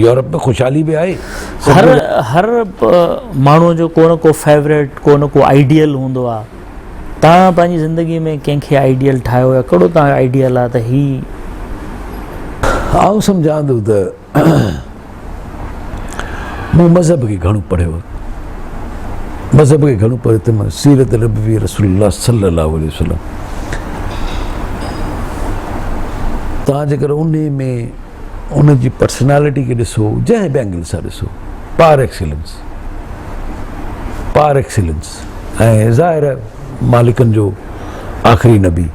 يورپ ۾ خوشحالي به آهي. هر هر ماڻهو جو ڪو نه ڪو فيوريٽ ڪو نه ڪو آئيڊيل هوندو آهي توهان پنهنجي زندگي ۾ ڪنهن کي آئيڊيل ٺاهيو يا ڪهڙو توهان جو آئيڊيل آهي ته هي. آئون سمجهان ٿو ته مون مذهب کي گهڻو پڙهيو مذهب کي گهڻو پڙهيو ته سيرت نبوي رسول الله صلي الله عليه وسلم تان جيڪر ان ۾ ان جي پرسنالٽي کي ڏسو جنهن به اينگل سان ڏسو پار ايڪسيلنس پار ايڪسيلنس ۽ ظاهر مالڪن جو آخري نبي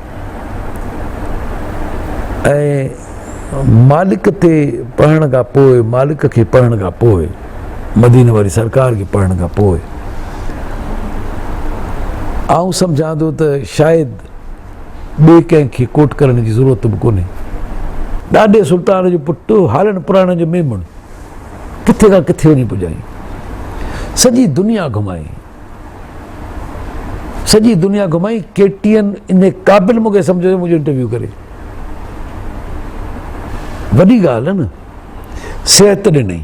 ۽ مالڪ تي پڙهڻ کان پوء، مالڪ کي پڙهڻ کان پوء، مديني واري سرڪار کي پڙهڻ کان پوء آئون سمجهان ٿو ته شايد ٻئي ڪنهن کي ڪوٽ ڪرڻ جي ضرورت به ڪونهي. ڏاڏي سلطان جو پٽ هالن پراڻن جو ميمڻ ڪٿي کان ڪٿي وڃي پڄائين. سڄي دنيا گهمائين. سڄي دنيا گهمائين. ڪي ٽي اين ان قابل مون کي سمجهيو جو منهنجو انٽرويو ڪري. وڏي ڳالهه آهي نه. صحت ڏنئي،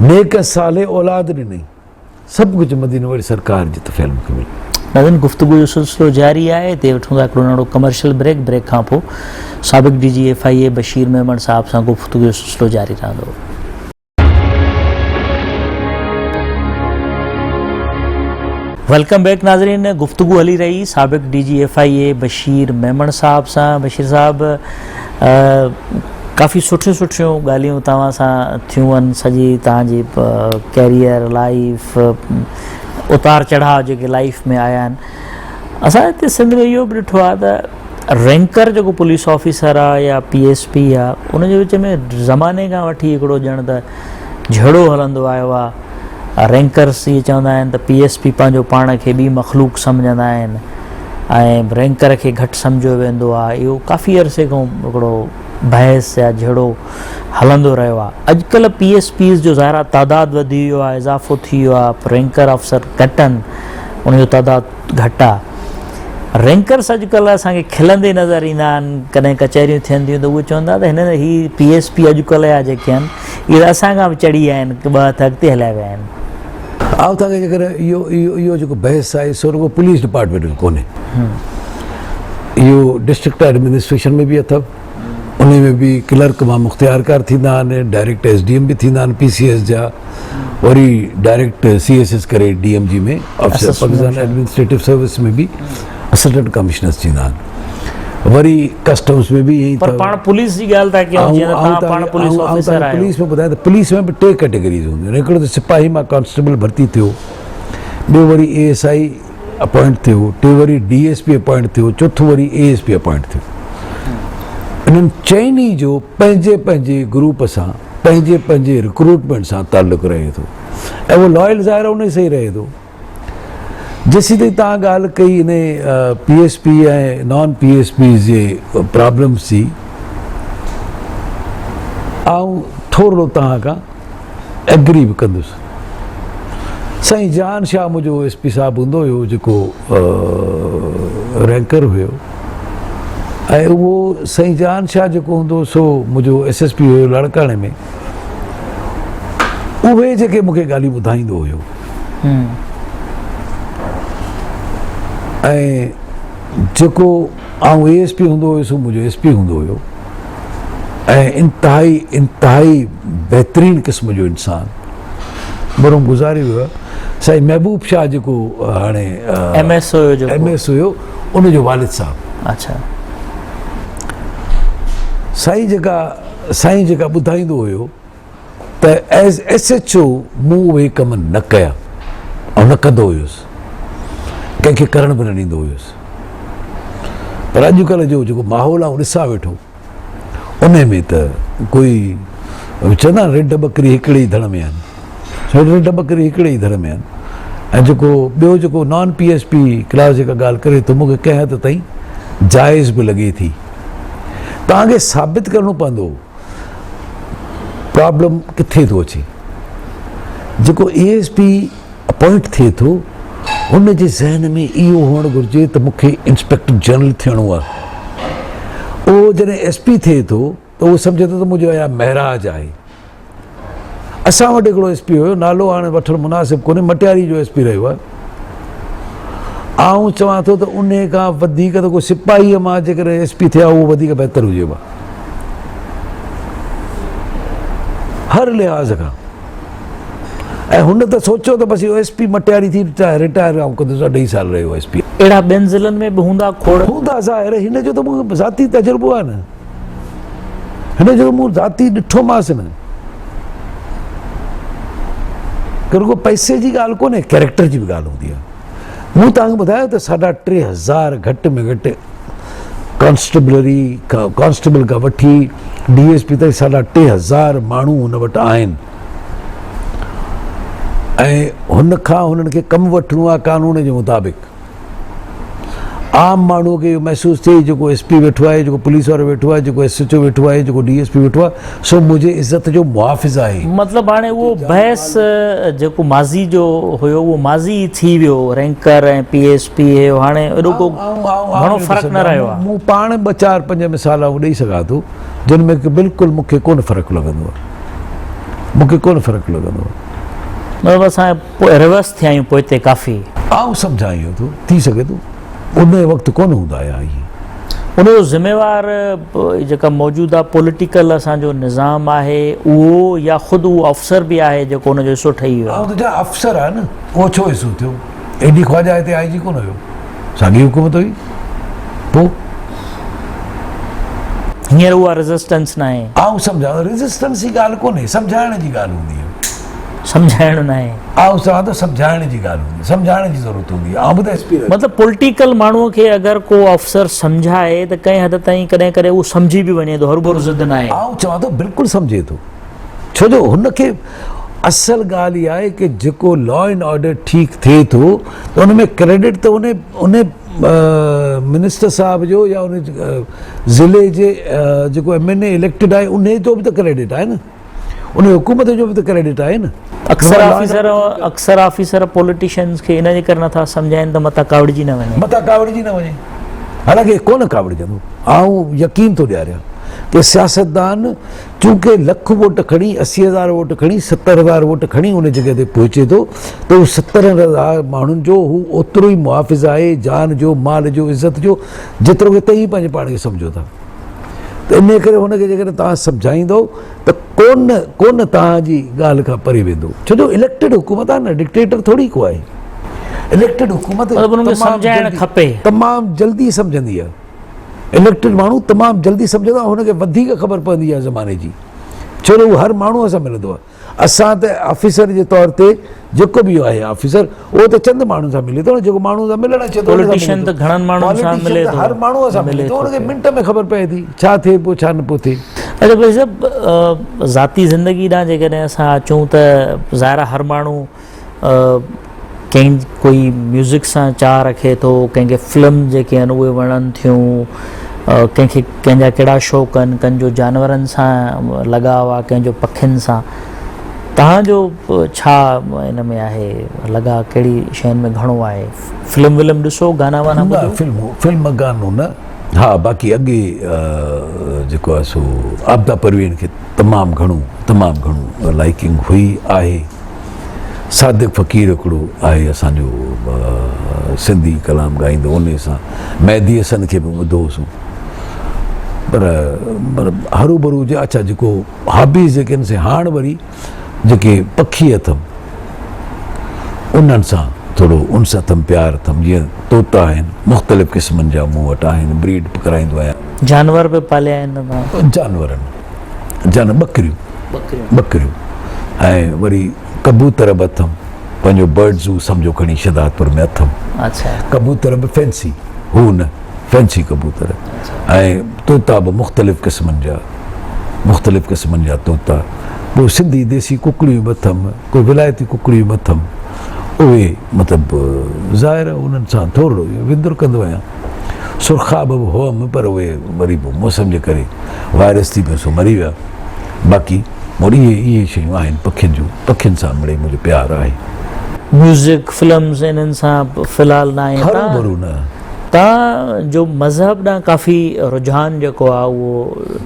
نيڪ ۽ صالح اولاد ڏنئي، سڀ ڪجهه مديني واري سرڪار جي طفيل مون کي مليو. ناظرين گفتگو جو سلسلو جاري آهي هتي وٺون ٿا هڪڙو ننڍڙو ڪمرشل بريڪ بريڪ کان پوء سابق D G F I A Bashir Memon صاحب سان گفتگو جو سلسلو جاري رهندو. Welcome back ناظرين گفتگو هلي رهي سابق D G F I A Bashir Memon صاحب سان بشير صاحب ڪافي سٺيون سٺيون ڳالهيون توهان سان ٿيون آهن سڄي توهان جي ڪيريئر لائيف اتار چڙهاء جيڪي لائيف ۾ آيا آهن اسان هتي سنڌ ۾ اهو به ڏٺو آهي ته رينڪر جيڪو پوليس آفيسر آهي يا پي ايس پي آهي ان جي وچ ۾ زماني کان وٺي هڪڙو ڄڻ ته جهيڙو هلندو آيو آهي رينڪرس اهي چوندا آهن ته پي ايس پي پنهنجو پاڻ کي ٻي مخلوق سمجهندا آهن ۽ رينڪر کي گهٽ سمجهيو ويندو آهي اهو ڪافي عرصي کان هڪڙو بحث يا جهيڙو هلندو رهيو آهي. اڄڪلهه پي ايس پيز جو ظاهر آهي تعداد وڌي ويو آهي، اضافو ٿي ويو آهي، رينڪر آفيسر گهٽ آهن، ان جو تعداد گهٽ آهي. رينڪرس اڄڪلهه اسان کي کلندي نظر ايندا آهن، ڪڏهن ڪچهريون ٿين ٿيون ته اهي چون ٿا ته هن هي پي ايس پي اڄڪلهه جا جيڪي آهن اهي ته اسان کان به چڙهي ويا آهن، ٻه هٿ اڳتي هليا ويا آهن. آئون توهان کي جيڪڏهن اهو اهو اهو جيڪو بحث آهي سو رڳو پوليس ڊپارٽمينٽ ۾ ڪونهي، اهو ڊسٽرڪٽ ايڊمنسٽريشن ۾ به اٿو. انهي ۾ به ڪلرڪ مان مختيارڪار ٿيندا آهن، ڊائريڪٽ ايس ڊي ايم به ٿيندا آهن پي سي ايس جا، وري ڊائريڪٽ سي ايس ايس ڪري ڊي ايم جي ۾ آفيسر پاڪستان ايڊمنسٽريٽو سروس ۾ به اسسٽنٽ ڪمشنرز ٿيندا آهن، وري ڪسٽمز ۾ به ائين ئي پر پاڻ پوليس جي ڳالهه ٿا ڪيون جيئن ته توهان پاڻ پوليس آفيسر آهيو. پوليس ۾ ٻڌايان ته پوليس ۾ به ٽي ڪيٽيگريز هونديون آهن، هڪڙو ته سپاهي مان ڪانسٽيبل ڀرتي ٿيو، ٻيو وري اي ايس I appoint ٿيو، ٽيون وري ڊي ايس پي اپائنٽ ٿيو، چوٿون وري اي ايس پي اپائنٽ ٿيو. انهن چئني جو پنهنجي پنهنجي گروپ سان پنهنجي پنهنجي رڪروٽمينٽ سان تعلق رهي ٿو ۽ اهو لائل ظاهر آهي انهي سان ئي رهي ٿو. جيسين تائين توهان ڳالهه ڪئي انهي P S P ۽ non P S Ps جي پرابلمس جي، آئون ٿورڙو توهان کان ايگري به ڪندس. سائين جهان شاهه منهنجو ايس پي صاحب هوندو هيو جيڪو رينڪر هيو ۽ اهو سائين جهان شاهه جيڪو هوندو سو منهنجو ايس ايس پي هيو لاڙڪاڻي ۾ اهي جيڪي مونکي ڳالهيون ٻڌائيندو هيو ۽ جيڪو آئون اي ايس پي هوندو هيس هو منهنجو ايس پي هوندو هيو ۽ انتهائي انتهائي بهترين قسم جو انسان مرحوم گذاري ويو آهي سائين محبوب شاهه جيڪو هاڻي ايم ايس هيو جيڪو ايم ايس هيو ان جو والد صاحب اچھا سائين جيڪا سائين جيڪا ٻڌائيندو هيو ته ايز ايس ايڇ او مون اهي ڪم نه ڪيا ۽ نه ڪندو هيس ڪنهن کي ڪرڻ به نه ڏيندو هيس پر اڄڪلهه جو جيڪو ماحول آئون ڏسان ويٺو ان ۾ ته ڪوئي چوندا آهن رڍ ٻڪري هڪڙي ئي ڌڻ ۾ آهن سو رڍ ٻڪري هڪڙي ئي ڌڻ ۾ آهن ۽ جيڪو ٻيو جيڪو نان پي ايس پي ڪلاس جيڪا ڳالهه ڪري ٿو مونکي ڪنهن حد تائين جائز به لڳي ٿي توهان کي ثابت ڪرڻو پوندو پرابلم ڪٿي ٿو اچي جيڪو اي ايس پي اپوائنٽ ٿئي ٿو ان جي ذهن ۾ اهو هئڻ گهرجي ته مون کي انسپيڪٽر جنرل ٿيڻو آهي اهو جڏهن ايس پي ٿئي ٿو ته اهو سمجهي ٿو ته منهنجو اها معراج آهي اسان وٽ هڪڙو ايس پي هيو نالو هاڻي وٺڻ مناسب ڪونهي مٽياري جو ايس پي رهيو آهي آئون چوان ٿو ته انهي کان وڌيڪ ته ڪو سپاهيء مان جيڪڏهن ايس پي ٿئي ها اهو وڌيڪ بهتر هجي ها هر لحاظ کان ۽ هن ته سوچيو ته بس اهو ايس پي مٽياري ٿي رٽائر آئون ڪندس اڍائي سال رهيو ايس پي. اهڙا ٻين ضلعن ۾ به هوندا کوڙ. هوندا ظاهر هن جو ته مون ذاتي تجربو آهي نه هن جو مون ذاتي ڏٺومانس نه رڳو پئسي جي ڳالهه ڪونهي ڪيريڪٽر جي به ڳالهه هوندي آهي مون توهان کي ٻڌايو ته ساڍا 3000 گهٽ ۾ گهٽ ڪانسٽبلري ڪانسٽبل کان وٺي ڊي ايس پي تائين ساڍا 3000 ماڻهو هن وٽ آهن ۽ هن کان هنن کي ڪم وٺڻو آهي قانون جي مطابق. عام ماڻهو کي اهو محسوس ٿئي جيڪو ايس پي ويٺو آهي، جيڪو پوليس وارو ويٺو آهي، جيڪو ايس ايڇ او ويٺو آهي، جيڪو ڊي ايس پي ويٺو آهي، سو منهنجي عزت جو محافظ آهي. مطلب هاڻي اهو بحث جيڪو ماضي جو هيو اهو ماضي ئي ٿي ويو، رينڪر ۽ پي ايس پي هيو هاڻي ايڏو ڪو گهڻو فرق نه رهيو آهي. مون پاڻ ٻه چار پنج مثال آئون ڏئي سگهان ٿو جن ۾ بلڪل مون کي ڪونه فرق لڳندو آهي، مون کي ڪونه فرق لڳندو آهي. مطلب اسان ريورس ٿيا آهيون پوئتي ڪافي. آئون سمجهان اهو ٿو ٿي سگهي ٿو ان وقت ڪونه هوندا هيا اهي. ان جو ذميوار جيڪا موجوده پوليٽيڪل اسان جو نظام آهي اهو يا خود اهو افسر به آهي جيڪو ان جو حصو ٺهي ويو آهي. آئون ته چوان افسر آهي نه اهو ڇو حصو ٿيو؟ اي ڊي خواجه هتي آء جي ڪونه هيو ساڳي حڪومت هئي پوء. هينئر اها ريزسٽنس ناهي. آئون سمجهان ٿو ريزسٽنس جي ڳالهه ڪونهي سمجهائڻ جي ڳالهه هوندي آهي. سمجهائڻ ناهي. آئون چوان ٿو سمجهائڻ جي ڳالهه هوندي سمجهائڻ جي ضرورت هوندي آئون به ته ايس پي رهيو. مطلب پوليٽيڪل ماڻهو کي اگر ڪو آفيسر سمجهائي ته ڪنهن حد تائين ڪڏهن ڪڏهن اهو سمجهي به وڃي ٿو هروڀرو ضد ناهي. آئون چوان ٿو بلڪل سمجهي ٿو ڇو جو هن کي اصل ڳالهه اها آهي ڪي جيڪو لا اينڊ آرڊر ٺيڪ ٿئي ٿو ته ان ۾ ڪريڊٽ ته ان ان منسٽر صاحب جو يا ان ضلعي جي جيڪو ايم اين اي اليڪٽيڊ آهي انهي جو به ته ڪريڊٽ آهي نه. ان حڪومت جو به ته ڪريڊٽ آهي نه. اڪثر آفيسر اڪثر آفيسر پوليٽيشنز کي ان جي ڪري نٿا سمجهائين ته متان ڪاوڙجي نه وڃي. متان ڪاوڙجي نه وڃي. حالانڪه ڪونه ڪاوڙجندو. آئون يقين ٿو ڏياريان ته سياستدان چونڪه لک ووٽ کڻي 80,000 ووٽ کڻي 70,000 ووٽ کڻي ان جڳهه تي پهچي ٿو ته هو 70,000 ماڻهن جو هو اوترو ئي محافظ آهي جان جو مال جو عزت جو جيترو ڪي توهين پنهنجي پاڻ کي سمجهو ٿا. ته انهيء ڪري هن کي جيڪڏهن توهان سمجهائيندؤ ته ڪونه ڪونه توهان جي ڳالهه کان پري ويندو ڇو جو اليڪٽيڊ حڪومت آهي نه ڊڪٽيٽر ٿوري ڪو آهي اليڪٽيڊ حڪومت مطلب انهن کي سمجهائڻ کپي تمام جلدي سمجهندي آهي اليڪٽيڊ ماڻهو تمام جلدي سمجهندو آهي هن کي وڌيڪ خبر پوندي آهي زماني جي ڇو جو هو هر ماڻهوء سان ملندو آهي اسان ته آفيسر جي طور تي جيڪو به آهي آفيسر اهو ته چند ماڻهن سان ملي ٿو نه جيڪو ماڻهو سان ملڻ اچي ٿو پوليٽيشن ته گهڻن ماڻهن سان ملي ٿو هر ماڻهو سان ملي ٿو ان کي منٽ ۾ خبر پئي ٿي ڇا ٿئي پيو ڇا نه پيو ٿئي. اچا پريزيڊنٽ صاحب ذاتي زندگي ڏانهن جيڪڏهن اسان اچون ته ظاهر آهي هر ماڻهو ڪنهن ڪوئي ميوزڪ سان چاهه رکي ٿو ڪنهن کي فلم جيڪي آهن اهي وڻن ٿيون ڪنهن کي ڪنهن جا ڪهڙا شوق آهن ڪن جو جانورن سان لڳاء آهي ڪنهن جو پکين سان تهان جو ڇا ان ۾ آهي لڳاء ڪهڙي شين ۾ گهڻو آهي فلم ولم ڏسو گانا وانا ٻڌو فلم فلم گانو نه ها باقي اڳي جيڪو آهي سو عابده پروين کي تمام گهڻو تمام گهڻو لائڪنگ هئي آهي صادق فقير هڪڙو آهي اسان جو سنڌي ڪلام ڳائيندو انهي سان مهدي حسن کي به ٻڌو هوسون پر پر هروڀرو جي اڇا جيڪو هابيز جيڪي آهن سي هاڻ وري جيڪي پکي اٿم انهن سان ٿورو انس اٿم پيار اٿم جيئن طوطا آهن مختلف قسمن جا مون وٽ آهن بريڊ به ڪرائيندو آهيان. جانور به پاليا آهن توهان؟ جانور نه جانور ٻڪريون ٻڪريون ۽ وري ڪبوتر به اٿم پنهنجو برڊ زو سمجهو کڻي شهدادپور ۾ اٿم ڪبوتر به فينسي هو نه فينسي ڪبوتر ۽ طوطا به مختلف قسمن جا مختلف قسمن جا طوطا پوء سنڌي ديسي ڪڪڙيون به اٿم ڪو ولايتي ڪڪڙيون به اٿم اهي مطلب ظاهر انهن سان ٿورڙو وندر ڪندو آهيان سرخاب به هئم پر اهي وري به موسم جي ڪري وائرس ٿي پيو سو مري ويا باقي مڙئي اهي اهي شيون آهن پکين جون پکين سان مڙئي منهنجو پيار آهي. ميوزڪ فلمز انهن سان في الحال ناهي هروڀرو نه. تان جو مذهب ڏانهن ڪافي رجحان جيڪو آهي اهو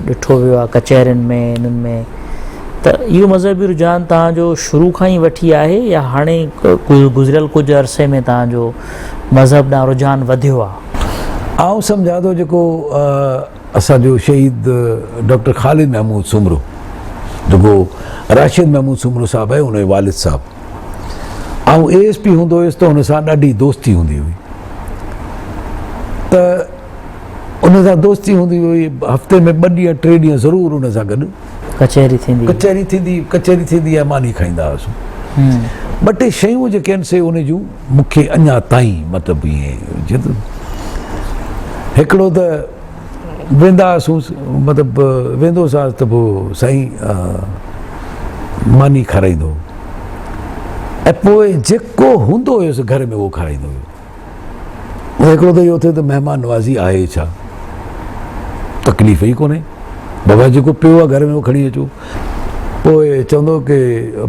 ڏٺو ويو آهي ڪچهرين ۾ انهن ۾ ته اهو مذهبي رجحان تان جو شروع کان ئي وٺي آهي يا هاڻي گذريل ڪجهه عرصي ۾ تان جو مذهب ڏانهن رجحان وڌيو آهي؟ آئون سمجهان ٿو جيڪو اسان جو شهيد ڊاڪٽر خالد محمود سومرو جيڪو راشد محمود سومرو صاحب آهي ان جو والد صاحب آئون اي ايس پي هوندو هيس ته هن سان ڏاڍي دوستي هوندي هئي ته ان سان دوستي هوندي هئي هفتي ۾ ٻه ڏينهن ٽي ڏينهن ضرور ان سان گڏ ڪچهري ٿيندي ڪچهري ٿيندي ڪچهري ٿيندي ۽ ماني کائيندا هئاسون ٻه ٽي شيون جيڪي آهن سي ان جون مون کي اڃا تائين مطلب ائين جد هڪڙو ته ويندا هئاسون مطلب ويندو هوسانس ته پوء سائين ماني کارائيندو هو ۽ پوء جيڪو هوندو هيس گهر ۾ اهو کارائيندو هيو. هڪڙو ته اهو ٿيو ته مهمان نوازي آهي ڇا؟ تڪليف ئي ڪونهي. بابا جيڪو پيو آهي گهر ۾ اهو کڻي اچو. پوء چوندو ڪي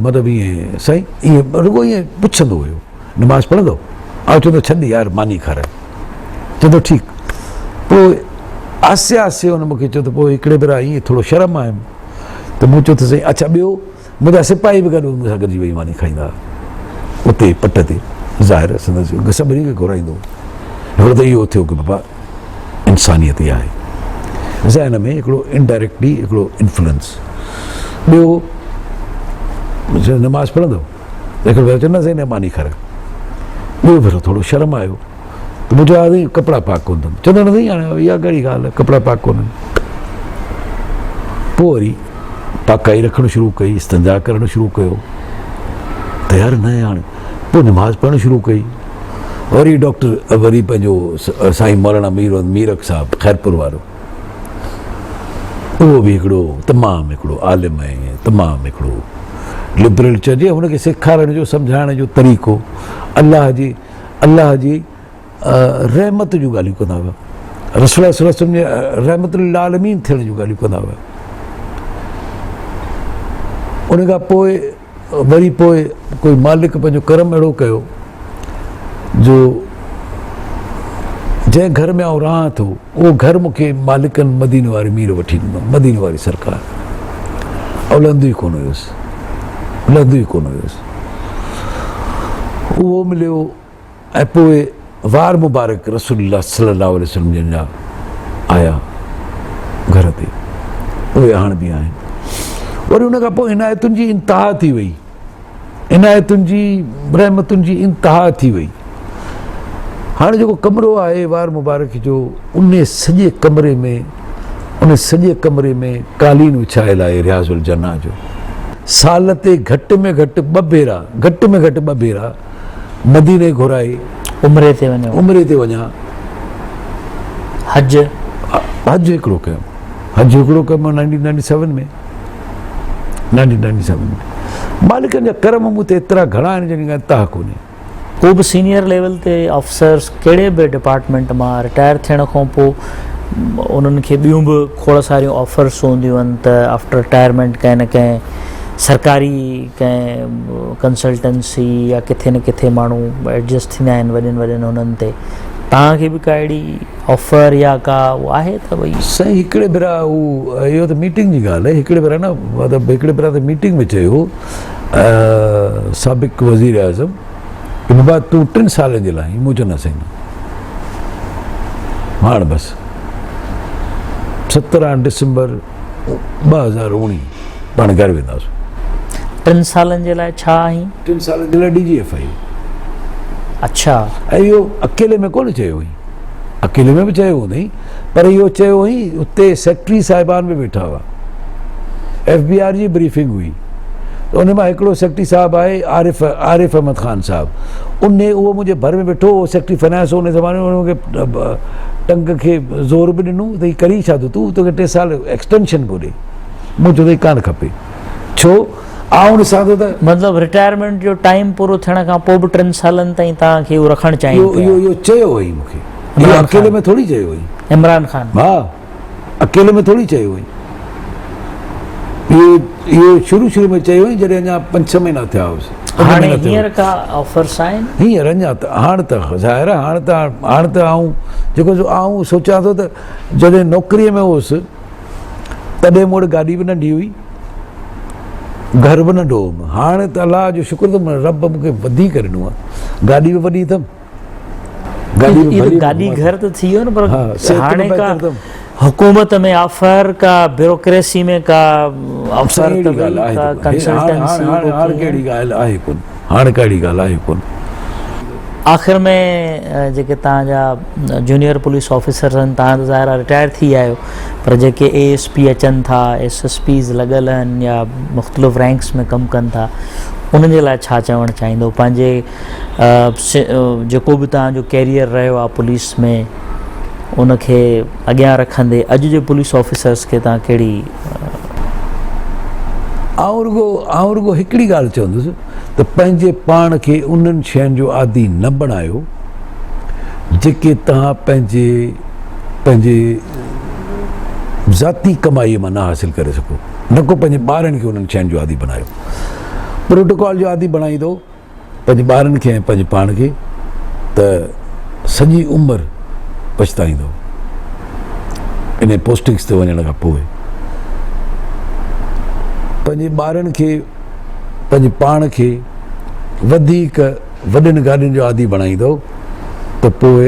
مطلب ائين سائين ائين رڳو ائين پڇندو هيو نماز پڙهندو؟ آئون چوندو ڇڏ يار ماني کارائي. چوندو ٺيڪ. پوء آهستي آهستي هن مون کي چيو ته پوء هڪڙي ڀيرا ائين ٿورو شرم آيم ته مون چيو ته سائين اڇا ٻيو منهنجا سپاهي به گڏ مون سان گڏجي ويهي ماني کائيندا هئا. اتي پٽ تي ظاهر سندس سڀني کي گهرائيندو هو. هڪڙو ته اهو ٿيو ڪي بابا انسانيت ئي آهي. ذهن ۾ هڪڙو انڊائريڪٽلي هڪڙو انفلوئنس. ٻيو نماز پڙهندو هڪڙو ڀيرو چيو نه سائين نه ماني کارائي. ٻيو ڀيرو ٿورو شرم آيو ته مون چيو سائين ڪپڙا پاڪ ڪونه اٿم. چوندو نه سائين هاڻي اها ڪهڙي ڳالهه آهي ڪپڙا پاڪ ڪونهن. پوء وري پاڪائي رکڻ شروع ڪئي، استنجا ڪرڻ شروع ڪيو ته يار نه هاڻي پوء نماز پڙهڻ شروع ڪئي. وري ڊاڪٽر وري پنهنجو سائين مولانا مير ميرڪ صاحب خيرپور وارو اهو به هڪڙو تمام هڪڙو عالم ۽ تمام هڪڙو لبرل چئجي هن کي سيکارڻ جو سمجهائڻ جو طريقو الله جي الله جي رحمت جون ڳالهيون ڪندا هئا رسول الله صلي الله عليه وسلم جي رحمت للعالمين ٿيڻ جون ڳالهيون ڪندا هئا ان کان پوء وري پوء ڪوئي مالڪ پنهنجو ڪرم اهڙو ڪيو جو جنهن گهر ۾ آئون رهان ٿو اهو گهر مون کي مالڪن مديني واري مير وٺي ڏنو مديني واري سرڪار آئون لهندو ئي ڪونه هيس لهندو ئي ڪونه هيس اهو مليو ۽ پوء وار مبارڪ رسول الله صلي الله عليه وسلم جن جا آيا گهر تي اهي هاڻ به آهن وري ان کان پوء عنايتن جي انتها ٿي وئي عنايتن جي رحمتن جي انتها ٿي وئي هاڻي جيڪو ڪمرو آهي وار مبارڪ جو ان سڄي ڪمري ۾ ان سڄي ڪمري ۾ قالين وڇايل آهي رياض الجنه جو سال تي گهٽ ۾ گهٽ ٻه ڀيرا گهٽ ۾ گهٽ ٻه ڀيرا مديني گهرائي. عمري تي وڃو. عمري تي وڃان. حج. حج هڪڙو ڪيم. حج هڪڙو ڪيم 1997 ۾. 1997 ۾. مالڪن جا ڪرم مون تي ايترا گهڻا آهن جن کان انتها ڪونهي. ڪو به سينيئر ليول تي آفيسرس ڪهڙي به ڊپارٽمينٽ مان رٽائر ٿيڻ کان پوء انهن کي ٻيون به کوڙ ساريون آفرس هونديون آهن ته آفٽر رٽائرمينٽ ڪنهن نه ڪنهن سرڪاري ڪنهن ڪنسلٽنسي يا ڪٿي نه ڪٿي ماڻهو ايڊجسٽ ٿيندا آهن وڏين وڏين هنن تي توهان کي به ڪا اهڙي آفر يا ڪا اهو آهي ته ڀئي. سائين هڪڙي ڀيرا هو اهو ته ميٽنگ جي ڳالهه آهي هڪڙي ڀيرا نه مطلب هڪڙي ڀيرا ته ميٽنگ ۾ چيو سابق وزير اعظم ڪي بابا تون ٽن سالن جي لاء آهين مون چيو نه سائين نه هاڻ بس 17 ڊسمبر 2019 پاڻ گهر وينداسون. ٽن سالن جي لاء ڇا آهين؟ ٽن سالن جي لاء ڊي جي ايف I. اڇا. ۽ اهو اڪيلي ۾ ڪونه چيو هئين. اڪيلي ۾ به چيو هوندئين پر اهو چيو هئين اتي سيڪريٽري صاحبان به ويٺا هئا. ايف بي آر جي بريفنگ هئي ته ان مان هڪڙو سيڪريٽري صاحب آهي عارف عارف احمد خان صاحب ان اهو منهنجي ڀر ۾ ويٺو هو سيڪريٽري فنانس هو ان زماني ۾ ان کي ٽنگ کي زور به ڏنو ته هي ڪرين ڇا ٿو تون توکي ٽي سال ايڪسٽينشن پيو ڏي مون چيو ته هي ڪانه کپي ڇو آئون ڏسان ٿو ته. مطلب رٽائرمينٽ جو ٽائيم پورو ٿيڻ کان پوء به ٽن سالن تائين توهان کي اهو رکڻ چاهين پيا. اهو اهو چيو هئي مون کي اهو اڪيلي ۾ ٿوري چيو هئي. عمران خان. ها اڪيلي ۾ ٿوري چيو هئي. اهو اهو شروع شروع ۾ چيو هئي جڏهن اڃا پنج ڇهه مهينا ٿيا هئس. هاڻي هينئر ڪا آفرس آهن؟ هينئر اڃا ته هاڻ ته ظاهر آهي هاڻ ته هاڻ ته آئون جيڪو سو آئون سوچان ٿو ته جڏهن نوڪريء ۾ هوس تڏهن مون وٽ گاڏي به ننڍي هئي، گهر به ننڍو هوم. هاڻ ته الله جو شڪر ته رب مون کي وڌيڪ ڏنو آهي. گاڏي به وڏي اٿم. گاڏي به ڀلي گاڏي گهر ته ٿي ويو نه پر هاڻي ڪا حڪومت ۾ آفر ڪا بيوروڪريسي ۾ ڪا آفر ته ڪا ڪنسلٽنسي هاڻ ڪهڙي ڳالهه آهي ڪون هاڻ ڪهڙي ڳالهه آهي ڪون. آخر ۾ جيڪي توهان جا جونيئر پوليس آفيسرز آهن توهان ته ظاهر آهي رٽائر ٿي ويا آهيو پر جيڪي اي ايس پي اچن ٿا ايس ايس پيز لڳل آهن يا مختلف رينڪس ۾ ڪم ڪن ٿا انهن جي لاء ڇا چوڻ چاهيندو پنهنجي جيڪو به توهان جو ڪيريئر رهيو آهي پوليس ۾ ان کي اڳيان رکندي اڄ جي پوليس آفيسرز کي توهان ڪهڙي آئون رڳو آئون رڳو هڪڙي ڳالهه چوندس ته پنهنجي پاڻ کي انهن شين جو عادي نه بڻايو. جيڪي توهان پنهنجي پنهنجي ذاتي ڪمائيء مان نه حاصل ڪري سگهو، نه ڪو پنهنجي ٻارن کي انهن شين جو عادي بڻايو. پروٽوڪول جو عادي بڻائيندو پنهنجي ٻارن کي ۽ پنهنجي پاڻ کي ته سڄي عمر پڇتائيندو. انهي پوسٽنگس تي وڃڻ کان پوء پنهنجي ٻارن کي پنهنجي پاڻ کي وڌيڪ وڏين گاڏين جو عادي بڻائيندؤ ته پوء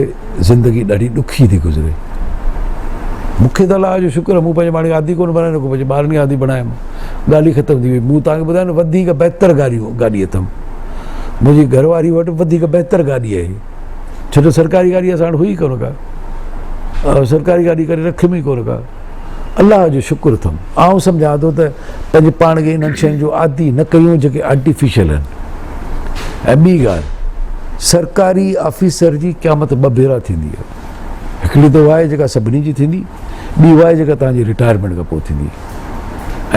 زندگي ڏاڍي ڏکي ٿي گذري. مون کي ته الله جو شڪر آهي مون پنهنجي پاڻ کي عادي ڪونه بڻايو نه ڪو پنهنجي ٻارن کي عادي بڻايم. ڳالهه ئي ختم ٿي وئي. مون توهان کي ٻڌايو نه وڌيڪ بهتر گاڏيون گاڏي اٿم. منهنجي گهر واري وٽ وڌيڪ بهتر گاڏي آهي. ڇو ته سرڪاري گاڏي اسان وٽ هئي ڪونه ڪا. سرڪاري گاڏي ڪڏهن رکيم ئي ڪونه ڪا. الله جو شڪر اٿم. آئون سمجهان ٿو ته پنهنجي پاڻ کي انهن شين جو عادي نه ڪيون جيڪي آرٽيفيشل آهن. ۽ ٻي ڳالهه سرڪاري آفيسر جي قيامت ٻه ڀيرا ٿيندي آهي. هڪڙي ته اها آهي جيڪا سڀني جي ٿيندي، ٻي اها آهي جيڪا توهان جي رٽائرمينٽ کان پوء ٿيندي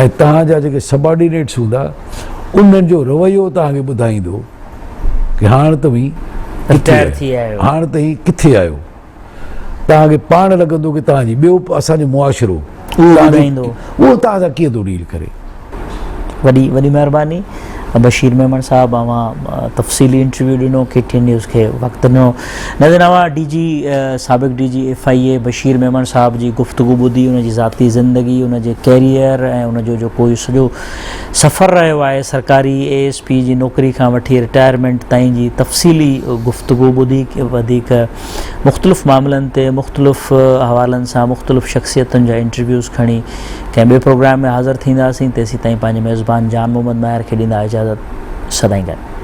۽ توهان جا جيڪي سبارڊينيٽس هوندا انهن جو رويو توهان کي ٻڌائيندو ڪي هاڻ توهين رٽائر ٿي آيا آهيو، هاڻ توهين ڪٿي آهيو. توهان کي پاڻ لڳندو ڪي توهان جي ٻيو اسان جو معاشرو اهو ٻڌائيندو اهو توهان سان ڪيئن ٿو ڊيل ڪري. وڏي وڏي مهرباني بشير ميمڻ صاحب اوهان تفصيلي انٽرويو ڏنو ڪي ٽي نيوز کي وقت ڏنو نظر اوهان ڊي جي سابق D G F I A Bashir Memon صاحب جي گفتگو ٻڌي ان جي ذاتي زندگي ان جي ڪيريئر ۽ ان جو جو ڪوئي سڄو سفر رهيو آهي سرڪاري اي ايس پي جي نوڪري کان وٺي رٽائرمينٽ تائين جي تفصيلي گفتگو ٻڌي وڌيڪ مختلف معاملن تي مختلف حوالن سان مختلف شخصيتن جا انٽرويوز کڻي ڪنهن ٻئي پروگرام ۾ حاضر ٿينداسين تيسين تائين پنهنجي ميزبان جان محمد ماهر کي ڏيندا اجازت سدائين گڏ.